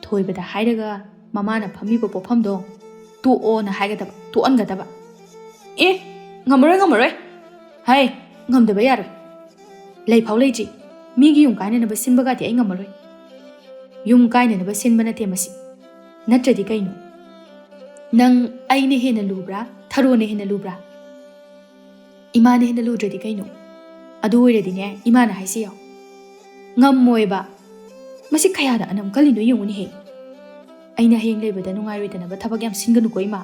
ꯊꯣꯏꯕꯗ ꯍꯥꯏꯔꯒ ꯃꯃꯥꯅ ꯐꯝꯃꯤꯕ ꯄꯣꯠꯐꯝꯗꯣ ꯇꯣꯛꯑꯣꯅ ꯍꯥꯏꯒꯗꯕ, ꯇꯣꯛꯍꯟꯒꯗꯕ꯫ ꯑꯦ, ꯉꯝꯃꯔꯣꯏ, ꯉꯝꯃꯔꯣꯏ꯫ ꯍꯥꯏ, ꯉꯝꯗꯕ ꯌꯥꯔꯣꯏ꯫ ꯂꯩꯐꯥꯎ ꯂꯩꯇ꯭ꯔꯤ꯫ ꯃꯤꯒꯤ ꯌꯨꯝ ꯀꯥꯏꯅꯅꯕ ꯁꯤꯟꯕꯒꯗꯤ ꯑꯩ ꯉꯝꯃꯔꯣꯏ꯫ ꯌꯨꯝ ꯀꯥꯏꯅꯅꯕ ꯁꯤꯟꯕ ꯅꯠꯇꯦ ꯃꯁꯤ꯫ ꯅꯠꯇ꯭ꯔꯗꯤ ꯀꯩꯅꯣ? ꯅꯪ ꯑꯩꯅ ꯍꯦꯟꯅ ꯂꯨꯕ꯭ꯔꯥ? ꯊꯔꯣꯅ ꯍꯦꯟꯅ ꯂꯨꯕ꯭ꯔꯥ? ꯏꯃꯥꯅ ꯍꯦꯟꯅ ꯂꯨꯗ꯭ꯔꯗꯤ ꯀꯩꯅꯣ? ꯑꯗꯨ ꯑꯣꯏꯔꯗꯤꯅꯦ, ꯏꯃꯥꯅ ꯍꯥꯏꯁꯤ ꯌꯥꯎ꯫ ꯉꯝꯃꯣꯏꯕ꯫ ꯃꯁꯤ ꯀꯌꯥꯗ ꯑꯅꯝ ꯀꯜꯂꯤꯅꯣ ꯌꯦꯡꯉꯨꯅꯦꯍꯦ꯫ ꯑꯩꯅ ꯍꯌꯦꯡ ꯂꯩꯕꯗ ꯅꯨꯡꯉꯥꯏꯔꯣꯏꯗꯅꯕ ꯊꯕꯛ ꯌꯥꯝ ꯁꯤꯟꯒꯅꯨꯀꯣ ꯏꯃꯥ꯫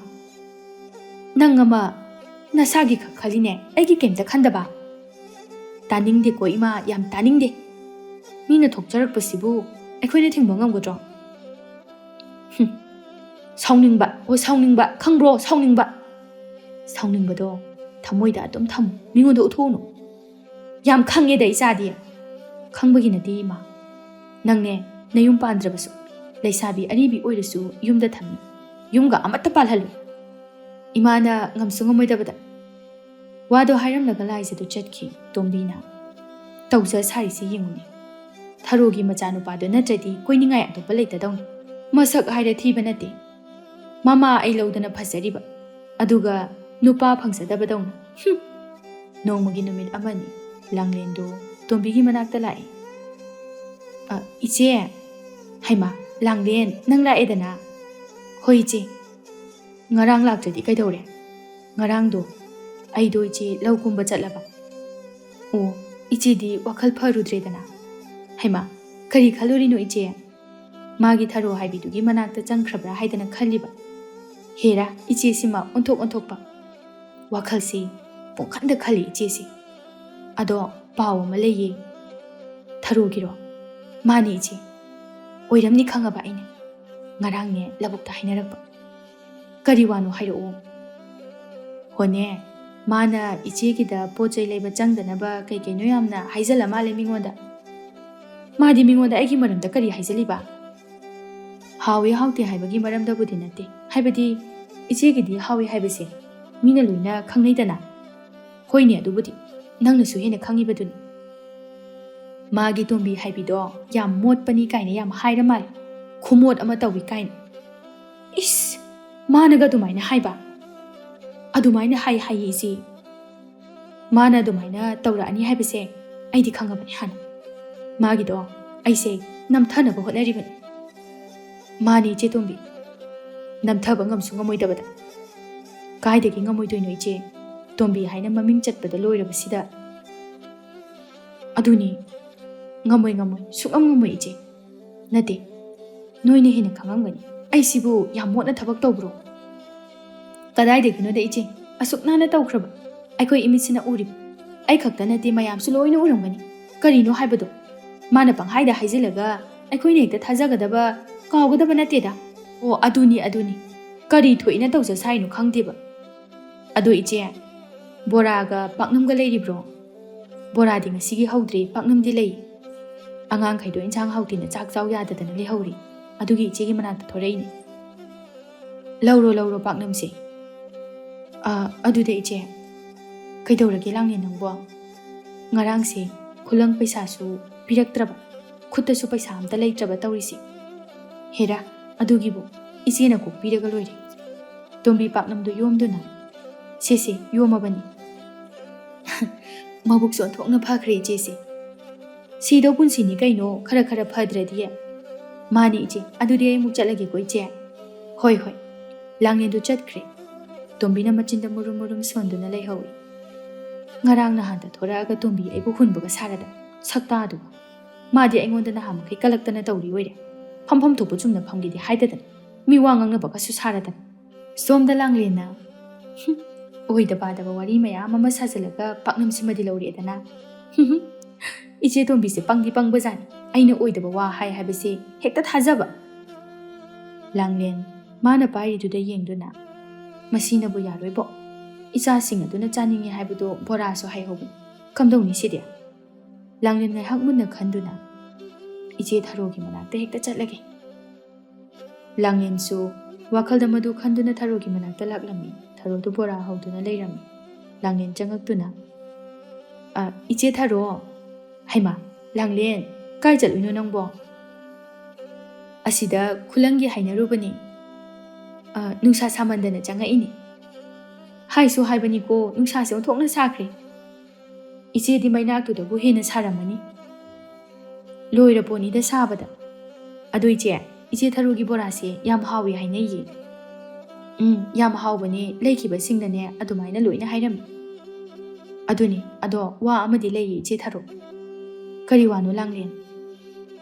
ꯅꯪ ꯑꯃ ꯅꯁꯥꯒꯤ ꯈꯛ ꯈꯜꯂꯤꯅꯦ, ꯑꯩꯒꯤ ꯀꯩꯝꯇ ꯈꯟꯗꯕ꯫ ꯇꯥꯅꯤꯡꯗꯦꯀꯣ ꯏꯃꯥ, ꯌꯥꯝ ꯇꯥꯅꯤꯡꯗꯦ꯫ ꯃꯤꯅ ꯊꯣꯛꯆꯔꯛꯄꯁꯤꯕꯨ ꯑꯩꯈꯣꯏꯅ ꯊꯤꯡꯕ ꯉꯝꯒꯗ꯭ꯔꯣ? ꯍꯨꯝ꯫ ꯁꯥꯎꯅꯤꯡꯕ, ꯑꯣ, ꯁꯥꯎꯅꯤꯡꯕ, ꯈꯪꯕ꯭ꯔꯣ? ꯁꯥꯎꯅꯤꯡꯕ꯫ ꯁꯥꯎꯅꯤꯡꯕꯗꯣ ꯊꯃꯣꯏꯗ ꯑꯗꯨꯝ ꯊꯝꯃꯨ, ꯃꯤꯉꯣꯟꯗ ꯎꯠꯊꯣꯛꯎꯅꯨ꯫ ꯌꯥꯝ ꯈꯪꯉꯦꯗ ꯏꯆꯥꯗꯤ꯫ ꯈꯪꯕꯒꯤ ꯅꯠꯇꯦ ꯏꯃꯥ꯫ ꯅꯪꯅꯦ, ꯅꯌꯨꯝ ꯄꯥꯟꯗ꯭ꯔꯕꯁꯨ ꯂꯩꯁꯥꯕꯤ ꯑꯔꯤꯕꯤ ꯑꯣꯏꯔꯁꯨ ꯌꯨꯝꯗ ꯊꯝꯃꯤ꯫ ꯌꯨꯝꯒ ꯑꯃꯠꯇ ꯄꯥꯜꯍꯜꯂꯨ꯫ ꯏꯃꯥꯅ ꯉꯝꯁꯨ ꯉꯝꯃꯣꯏꯗꯕꯗ꯫ ꯋꯥꯗꯣ ꯍꯥꯏꯔꯝꯂꯒ ꯂꯥꯏꯖꯗꯨ ꯆꯠꯈꯤ ꯇꯣꯝꯕꯤꯅ꯫ ꯇꯧꯖ ꯁꯥꯔꯤꯁꯤ ꯌꯦꯡꯉꯨꯅꯦ꯫ ꯊꯔꯣꯒꯤ ꯃꯆꯥꯅꯨꯄꯥꯗꯨ ꯅꯠꯇ꯭ꯔꯗꯤ ꯀꯣꯏꯅꯤꯡꯉꯥꯏ ꯑꯇꯣꯞꯄ ꯂꯩꯇꯗꯧꯅꯤ꯫ ꯃꯁꯛ ꯍꯥꯏꯔ ꯊꯤꯕ ꯅꯠꯇꯦ꯫ ꯃꯃꯥ ꯑꯩ ꯂꯧꯗꯅ ꯐꯖꯔꯤꯕ꯫ ꯑꯗꯨꯒ ꯅꯨꯄꯥ ꯐꯪꯖꯗꯕꯗꯧꯅ꯫ ꯍꯨꯝ꯫ ꯅꯣꯡꯃꯒꯤ ꯅꯨꯃꯤꯠ ꯑꯃꯅꯤ ꯂꯥꯡꯂꯦꯟꯗꯨ ꯇꯣꯝꯕꯤꯒꯤ ꯃꯅꯥꯛꯇ ꯂꯥꯛꯏ꯫ "ꯑ, ꯏꯆꯦ꯫ ꯍꯩꯃꯥ, ꯂꯥꯡꯂꯦꯟ, ꯅꯪ ꯂꯥꯛꯑꯦꯗꯅ?" "ꯍꯣꯏ ꯏꯆꯦ꯫ ꯉꯔꯥꯡ ꯂꯥꯛꯇ꯭ꯔꯗꯤ ꯀꯩꯗꯧꯔꯦ? ꯉꯔꯥꯡꯗꯣ ꯑꯩꯗꯣ ꯏꯆꯦ ꯂꯧ ꯀꯨꯝꯕ ꯆꯠꯂꯕ꯫ ꯑꯣ, ꯏꯆꯦꯗꯤ ꯋꯥꯈꯜ ꯐꯔꯨꯗ꯭ꯔꯦꯗꯅ?" "ꯍꯩꯃꯥ, ꯀꯔꯤ ꯈꯜꯂꯨꯔꯤꯅꯣ ꯏꯆꯦ? ꯃꯥꯒꯤ ꯊꯔꯣ ꯍꯥꯏꯕꯤꯗꯨꯒꯤ ꯃꯅꯥꯛꯇ ꯆꯪꯈ꯭ꯔꯕ꯭ꯔꯥ ꯍꯥꯏꯗꯅ ꯈꯜꯂꯤꯕ꯫ ꯍꯦꯔꯥ, ꯏꯆꯦꯁꯤꯃ ꯑꯣꯟꯊꯣꯛ ꯑꯣꯟꯊꯣꯛꯄ꯫ ꯋꯥꯈꯜꯁꯤ ꯄꯨꯡꯈꯟꯗ ꯈꯜꯂꯤ ꯏꯆꯦꯁꯤ꯫ ꯑꯗꯣ ꯄꯥꯎ ꯑꯃ ꯂꯩꯌꯦ꯫" "ꯊꯔꯣꯒꯤꯔꯣ?" "ꯃꯥꯅꯦ ꯏꯆꯦ꯫ ꯑꯣꯏꯔꯝꯅꯤ ꯈꯪꯉꯕ ꯑꯩꯅ꯫ ꯉꯔꯥꯡꯅꯦ ꯂꯧꯕꯨꯛꯇ ꯍꯥꯏꯅꯔꯛꯄ꯫" "ꯀꯔꯤ ꯋꯥꯅꯣ ꯍꯥꯏꯔꯛꯑꯣ꯫" "ꯍꯣꯅꯦ, ꯃꯥꯅ ꯏꯆꯦꯒꯤꯗ ꯄꯣꯠ ꯆꯩ ꯂꯩꯕ ꯆꯪꯗꯅꯕ ꯀꯩ ꯀꯩꯅꯣ ꯌꯥꯝꯅ ꯍꯥꯏꯖꯜꯂ ꯃꯥꯜꯂꯦ ꯃꯤꯉꯣꯟꯗ꯫ ꯃꯥꯗꯤ ꯃꯤꯉꯣꯟꯗ ꯑꯩꯒꯤ ꯃꯔꯝꯗ ꯀꯔꯤ ꯍꯥꯏꯖꯜꯂꯤꯕ?" "ꯍꯥꯎꯏ ꯍꯥꯎꯇꯦ ꯍꯥꯏꯕꯒꯤ ꯃꯔꯝꯗꯕꯨꯗꯤ ꯅꯠꯇꯦ꯫ ꯍꯥꯏꯕꯗꯤ ꯏꯆꯦꯒꯤꯗꯤ ꯍꯥꯎꯏ ꯍꯥꯏꯕꯁꯦ ꯃꯤꯅ ꯂꯣꯏꯅ ꯈꯪꯅꯩꯗꯅ꯫ ꯍꯣꯏꯅꯦ, ꯑꯗꯨꯕꯨꯗꯤ ꯅꯪꯅꯁꯨ ꯍꯦꯟꯅ ꯈꯪꯉꯤꯕꯗꯨꯅꯤ꯫ ꯃꯥꯒꯤ ꯇꯣꯝꯕꯤ ꯍꯥꯏꯕꯤꯗꯣ ꯌꯥꯝ ꯃꯣꯠꯄꯅꯤ ꯀꯥꯏꯅ ꯌꯥꯝ ꯍꯥꯏꯔ ꯃꯥꯜꯂꯦ꯫ ꯈꯨꯃꯣꯠ ꯑꯃ ꯇꯧꯏ ꯀꯥꯏꯅ꯫" "ꯏꯁ! ꯃꯥꯅꯒ ꯑꯗꯨꯃꯥꯏꯅ ꯍꯥꯏꯕ?" "ꯑꯗꯨꯃꯥꯏꯅ ꯍꯥꯏ ꯍꯥꯏꯌꯦ ꯏꯆꯦ꯫ ꯃꯥꯅ ꯑꯗꯨꯃꯥꯏꯅ ꯇꯧꯔꯛꯑꯅꯤ ꯍꯥꯏꯕꯁꯦ ꯑꯩꯗꯤ ꯈꯪꯉꯕꯅꯤ ꯍꯥꯟꯅ꯫ ꯃꯥꯒꯤꯗꯣ ꯑꯩꯁꯦ ꯅꯝꯊꯅꯕ ꯍꯣꯠꯅꯔꯤꯕꯅꯤ꯫" "ꯃꯥꯅꯤ ꯏꯆꯦ ꯇꯣꯝꯕꯤ, ꯅꯝꯊꯕ ꯉꯝꯁꯨ ꯉꯝꯃꯣꯏꯗꯕꯗ꯫ ꯀꯥꯏꯗꯒꯤ ꯉꯝꯃꯣꯏꯗꯣꯏꯅꯣ ꯏꯆꯦ? ꯇꯣꯝꯕꯤ ꯍꯥꯏꯅ ꯃꯃꯤꯡ ꯆꯠꯄꯗ ꯂꯣꯏꯔꯕꯁꯤꯗ꯫" "ꯑꯗꯨꯅꯤ, ꯉꯝꯃꯣꯏ, ꯉꯝꯃꯣꯏ, ꯁꯨꯛꯉꯝ ꯉꯝꯃꯣꯏ ꯏꯆꯦ꯫ ꯅꯠꯇꯦ, ꯅꯣꯏꯅ ꯍꯦꯟꯅ ꯈꯪꯉꯝꯒꯅꯤ꯫ ꯑꯩꯁꯤꯕꯨ ꯌꯥꯝ ꯃꯣꯠꯅ ꯊꯕꯛ ꯇꯧꯕ꯭ꯔꯣ?" "ꯀꯗꯥꯏꯗꯒꯤꯅꯣꯗ ꯏꯆꯦ, ꯑꯁꯨꯛ ꯅꯥꯟꯅ ꯇꯧꯈ꯭ꯔꯕ ꯑꯩꯈꯣꯏ ꯏꯃꯤꯠꯁꯤꯅ ꯎꯔꯤꯕ꯫ ꯑꯩ ꯈꯛꯇ ꯅꯠꯇꯦ, ꯃꯌꯥꯝꯁꯨ ꯂꯣꯏꯅ ꯎꯔꯝꯒꯅꯤ꯫ ꯀꯔꯤꯅꯣ ꯍꯥꯏꯕꯗꯣ?" ꯃꯥꯅ ꯄꯪꯍꯥꯏꯗ ꯍꯥꯏꯖꯤꯜꯂꯒ ꯑꯩꯈꯣꯏꯅ ꯍꯦꯛꯇ ꯊꯥꯖꯒꯗꯕ, ꯀꯥꯎꯒꯗꯕ ꯅꯠꯇꯦꯗ꯫ ꯑꯣ, ꯑꯗꯨꯅꯤ, ꯑꯗꯨꯅꯤ꯫ ꯀꯔꯤ ꯊꯣꯛꯏꯅ ꯇꯧꯖ ꯁꯥꯏꯅꯣ ꯈꯪꯗꯦꯕ꯫ ꯑꯗꯣ ꯏꯆꯦ, ꯕꯣꯔꯥꯒ ꯄꯥꯛꯅꯝꯒ ꯂꯩꯔꯤꯕ꯭ꯔꯣ? ꯕꯣꯔꯥꯗꯤ ꯉꯁꯤꯒꯤ ꯍꯧꯗ꯭ꯔꯤ, ꯄꯥꯛꯅꯝꯗꯤ ꯂꯩ꯫ ꯑꯉꯥꯡꯈꯩꯗꯣ ꯏꯟꯁꯥꯡ ꯍꯥꯎꯇꯦꯅ ꯆꯥꯛ ꯆꯥꯎ ꯌꯥꯗꯗꯅ ꯂꯩꯍꯧꯔꯤ꯫ ꯑꯗꯨꯒꯤ ꯏꯆꯦꯒꯤ ꯃꯅꯥꯛꯇ ꯊꯣꯔꯛꯏꯅꯦ꯫ ꯂꯧꯔꯣ, ꯂꯧꯔꯣ ꯄꯥꯛꯅꯝꯁꯦ꯫ ꯑ, ꯑꯗꯨꯗ ꯏꯆꯦ, ꯀꯩꯗꯧꯔꯒꯦ ꯂꯥꯡꯂꯦꯟ ꯅꯪꯕꯣ? ꯉꯔꯥꯡꯁꯦ ꯈꯨꯂꯪ ꯄꯩꯁꯥꯁꯨ ꯄꯤꯔꯛꯇ꯭ꯔꯕ, ꯈꯨꯠꯇꯁꯨ ꯄꯩꯁꯥ ꯑꯝꯇ ꯂꯩꯇ꯭ꯔꯕ ꯇꯧꯔꯤꯁꯦ꯫ ꯍꯦꯔꯥ, ꯑꯗꯨꯒꯤꯕꯨ ꯏꯆꯦꯅ ꯀꯣꯛꯄꯤꯔꯒ ꯂꯣꯏꯔꯦ꯫ ꯇꯣꯝꯕꯤ ꯄꯥꯛꯅꯝꯗꯨ ꯌꯣꯝꯗꯨꯅ, "ꯁꯦ ꯁꯦ, ꯌꯣꯝꯃꯕꯅꯤ꯫" ꯃꯕꯨꯛꯁꯨ ꯑꯣꯟꯊꯣꯛꯅ ꯐꯈ꯭ꯔꯦ ꯏꯆꯦꯁꯦ꯫ ꯁꯤꯗꯧ ꯄꯨꯟꯁꯤꯅꯤ ꯀꯩꯅꯣ, ꯈꯔ ꯈꯔ ꯐꯗ꯭ꯔꯗꯤ꯫ "ꯃꯥꯅꯤ ꯏꯆꯦ, ꯑꯗꯨꯗꯤ ꯑꯩ ꯑꯃꯨꯛ ꯆꯠꯂꯒꯦꯀꯣ ꯏꯆꯦ꯫" "ꯍꯣꯏ ꯍꯣꯏ꯫" ꯂꯥꯡꯂꯦꯟꯗꯨ ꯆꯠꯈ꯭ꯔꯦ꯫ ꯇꯣꯝꯕꯤꯅ ꯃꯆꯤꯟꯗ ꯃꯨꯔꯨꯝ ꯃꯨꯔꯨꯝ ꯁꯣꯟꯗꯨꯅ ꯂꯩꯍꯧꯏ꯫ ꯉꯔꯥꯡ ꯅꯍꯥꯟꯗ ꯊꯣꯔꯛꯑꯒ ꯇꯣꯝꯕꯤ ꯑꯩꯕꯨ ꯍꯨꯟꯕꯒ ꯁꯥꯔꯗꯅ, ꯁꯛꯇꯥꯗꯨꯒ꯫ ꯃꯥꯗꯤ ꯑꯩꯉꯣꯟꯗ ꯅꯍꯥꯟꯃꯈꯩ ꯀꯂꯛꯇꯅ ꯇꯧꯔꯤ ꯑꯣꯏꯔꯦ꯫ ꯐꯝꯐꯝ ꯊꯣꯛꯄ ꯆꯨꯝꯅ ꯐꯝꯒꯦꯗꯤ ꯍꯥꯏꯗꯗꯅ, ꯃꯤ ꯋꯥ ꯉꯥꯡꯅꯕꯒꯁꯨ ꯁꯥꯔꯗꯅ꯫ ꯁꯣꯝꯗ ꯂꯥꯡꯂꯦꯟꯅ, "ꯍꯨꯝ, ꯑꯣꯏꯗ ꯄꯥꯗꯕ ꯋꯥꯔꯤ ꯃꯌꯥꯝ ꯑꯃ ꯁꯥꯖꯤꯜꯂꯒ ꯄꯥꯛꯅꯝꯁꯤꯃꯗꯤ ꯂꯧꯔꯛꯑꯦꯗꯅ꯫ ꯍꯨꯝ ꯍꯨꯝ, ꯏꯆꯦ ꯇꯣꯝꯕꯤꯁꯦ ꯄꯪꯗꯤ ꯄꯪꯕꯖꯥꯠꯅꯤ, ꯑꯩꯅ ꯑꯣꯏꯗꯕ ꯋꯥ ꯍꯥꯏ ꯍꯥꯏꯕꯁꯦ ꯍꯦꯛꯇ ꯊꯥꯖꯕ꯫" ꯂꯥꯡꯂꯦꯟ ꯃꯥꯅ ꯄꯥꯏꯔꯤꯗꯨꯗ ꯌꯦꯡꯗꯨꯅ, "ꯃꯁꯤꯅꯕꯨ ꯌꯥꯔꯣꯏꯕꯣ꯫ ꯏꯆꯥꯁꯤꯡ ꯑꯗꯨꯅ ꯆꯥꯅꯤꯡꯉꯦ ꯍꯥꯏꯕꯗꯣ ꯕꯣꯔꯥꯁꯨ ꯍꯥꯏꯍꯧꯕꯅꯤ꯫ ꯀꯝꯗꯧꯅꯤ ꯁꯤꯗꯤ?" ꯂꯥꯡꯂꯦꯟ ꯉꯥꯏꯍꯥꯛ ꯃꯨꯟꯅ ꯈꯟꯗꯨꯅ, "ꯏꯆꯦ ꯊꯔꯣꯒꯤ ꯃꯅꯥꯛꯇ ꯍꯦꯛꯇ ꯆꯠꯂꯒꯦ꯫" ꯂꯥꯡꯂꯦꯟꯁꯨ ꯋꯥꯈꯜꯗ ꯃꯗꯨ ꯈꯟꯗꯨꯅ ꯊꯔꯣꯒꯤ ꯃꯅꯥꯛꯇ ꯂꯥꯛꯂꯝꯃꯤ꯫ ꯊꯔꯣꯗꯨ ꯕꯣꯔꯥ ꯍꯧꯗꯨꯅ ꯂꯩꯔꯝꯃꯤ꯫ ꯂꯥꯡꯂꯦꯟ ꯆꯪꯉꯛꯇꯨꯅ, "ꯑ, ꯏꯆꯦ ꯊꯔꯣ꯫" "ꯍꯩꯃꯥ, ꯂꯥꯡꯂꯦꯟ, ꯀꯥꯏ ꯆꯠꯂꯨꯏꯅꯣ ꯅꯪꯕꯣ?" "ꯑꯁꯤꯗ ꯈꯨꯂꯪꯒꯤ ꯍꯥꯏꯅꯔꯨꯕꯅꯤ꯫ ꯑ, ꯅꯨꯡꯁꯥ ꯁꯥꯃꯟꯗꯅ ꯆꯪꯉꯛꯏꯅꯤ꯫" "ꯍꯥꯏꯁꯨ ꯍꯥꯏꯕꯅꯤꯀꯣ, ꯅꯨꯡꯁꯥꯁꯦ ꯑꯣꯟꯊꯣꯛꯅ ꯁꯥꯈ꯭ꯔꯦ꯫ ꯏꯆꯦꯗꯤ ꯃꯩꯅꯥꯛꯇꯨꯗꯕꯨ ꯍꯦꯟꯅ ꯁꯥꯔꯝꯃꯅꯤ꯫" "ꯂꯣꯏꯔ ꯄꯣꯠꯅꯤꯗ ꯁꯥꯕꯗ꯫ ꯑꯗꯨ ꯏꯆꯦ, ꯏꯆꯦ ꯊꯔꯣꯒꯤ ꯕꯣꯔꯥꯁꯦ ꯌꯥꯝ ꯍꯥꯎꯏ ꯍꯥꯏꯅꯩꯌꯦ꯫" "ꯎꯝ, ꯌꯥꯝ ꯍꯥꯎꯕꯅꯦ, ꯂꯩꯈꯤꯕꯁꯤꯡꯅꯅꯦ ꯑꯗꯨꯃꯥꯏꯅ ꯂꯣꯏꯅ ꯍꯥꯏꯔꯝꯃꯤ꯫" "ꯑꯗꯨꯅꯤ, ꯑꯗꯣ ꯋꯥ ꯑꯃꯗꯤ ꯂꯩꯌꯦ ꯏꯆꯦ ꯊꯔꯣ꯫" "ꯀꯔꯤ ꯋꯥꯅꯣ ꯂꯥꯡꯂꯦꯟ?"